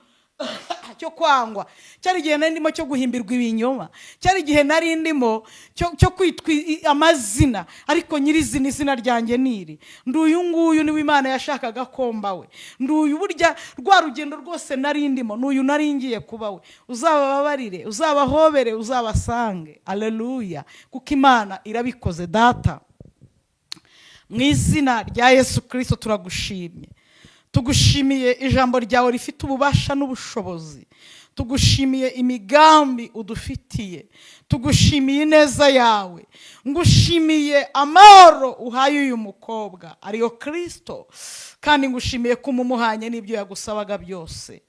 cyo kwangwa, cyari igihe nari ndimo cyo guhimbirwa ibinyoma, cyari igihe nari ndimo cyo kwitwa amazina, ariko nyirizina izina ryanjye ni iri, ndi uyu nguyu, niwe Imana yashakaga ko mba we, ndi uyu. Burya rwa rugendo rwose nari ndimo, ni uyu nari ngiye kuba we. Uzabababarire, uzabahobere, uzabasange. Aleluya, kuko Imana irabikoze. Data, mu izina rya Yesu Kirisito turagushimye. Tugushimiye ijambo ryawe rifite ububasha n'ubushobozi, tugushimiye imigambi udufitiye, tugushimiye ineza yawe. Ngushimiye amahoro uhaye uyu mukobwa ariyo Kirisito, kandi ngushimiye ko umumuhanye n'ibyo yagusabaga byose.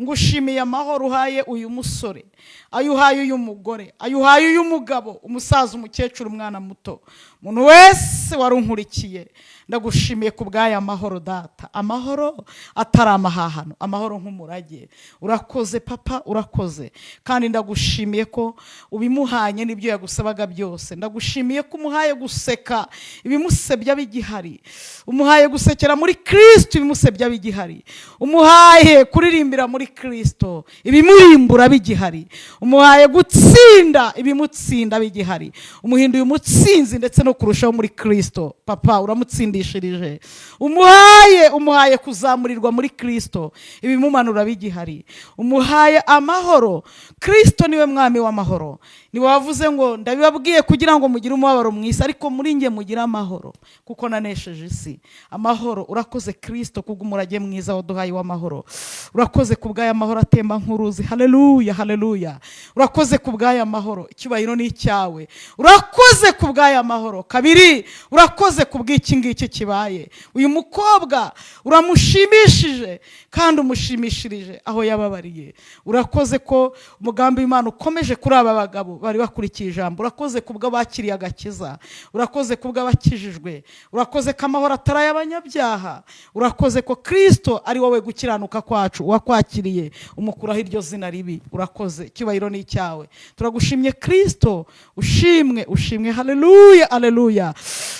Ngushimiye amahoro uhaye uyu musore, ayo uhaye uyu mugore, ayo uhaye uyu mugabo, umusaza, umukecuru, umwana muto, umuntu wese wari unkurikiye. Ndagushimiye ku bw'aya mahoro, Data, amahoro atari amahahano, amahoro nk'umurage. Urakoze Papa, urakoze, kandi ndagushimiye ko ubimuhanye n'ibyo yagusabaga byose. Ndagushimiye ko umuhaye guseka ibimusebya bigihari, umuhaye gusekera muri Kirisito ibimusebya bigihari, umuhaye kuririmbira muri Kirisito ibimurimbura bigihari, umuhaye gutsinda ibimutsinda bigihari, umuhinduye umutsinzi ndetse no kurushaho muri Kirisito. Papa, uramutsindishirije, umuhaye kuzamurirwa muri Kirisito ibimumanura bigihari, umuhaye amahoro. Kirisito niwe mwami w'amahoro, niwe wavuze ngo ndabibabwiye kugira ngo mugire umubabaro mu isi, ariko muri njye mugire amahoro kuko nanesheje isi. Amahoro, urakoze Kirisito kubw'umurage mwiza waduhaye w'amahoro. Urakoze ku bw'aya mahoro atemba nk'uruzi. Haleluya, haleluya. Urakoze ku bw'aya mahoro, icyubahiro ni icyawe. Urakoze ku bw'aya mahoro. Kabiri, urakoze ku bw'iki ngiki kibaye. Uyu mukobwa uramushimishije kandi umushimishirije aho yababariye. Urakoze ko umugambi w'Imana ukomeje kuri aba bagabo bari bakurikiye ijambo. Urakoze ku bw'abakiriye agakiza, urakoze ku bw'abakijijwe, urakoze ko amahoro atari ay'abanyabyaha. Urakoze ko Kirisito ari wowe gukiranuka kwacu, uwakwakiriye umukuraho iryo zina ribi. Urakoze, icyubahiro ni icyawe. Turagushimye Kirisito, ushimwe, ushimwe. Haleluya, haleluya,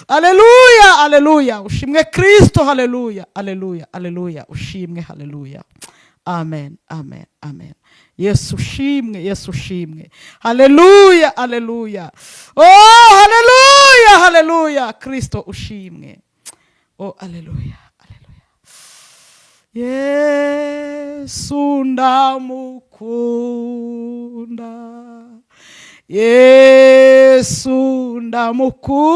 haleluya, haleluya. Ushimwe Kirisito. Haleluya, haleluya, haleluya. Ushimwe, haleluya. Amen, amen, amen. Yesu ushimwe, Yesu ushimwe. Haleluya, haleluya. Oh, haleluya, haleluya. Kirisito ushimwe. Oh, aleluya, aleluya! Yesu ndamukunda, Yesu ndamukunda,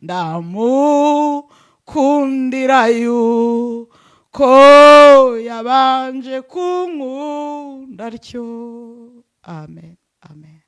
ndamukundira yuko yabanje kunkunda atyo. Amen, amen.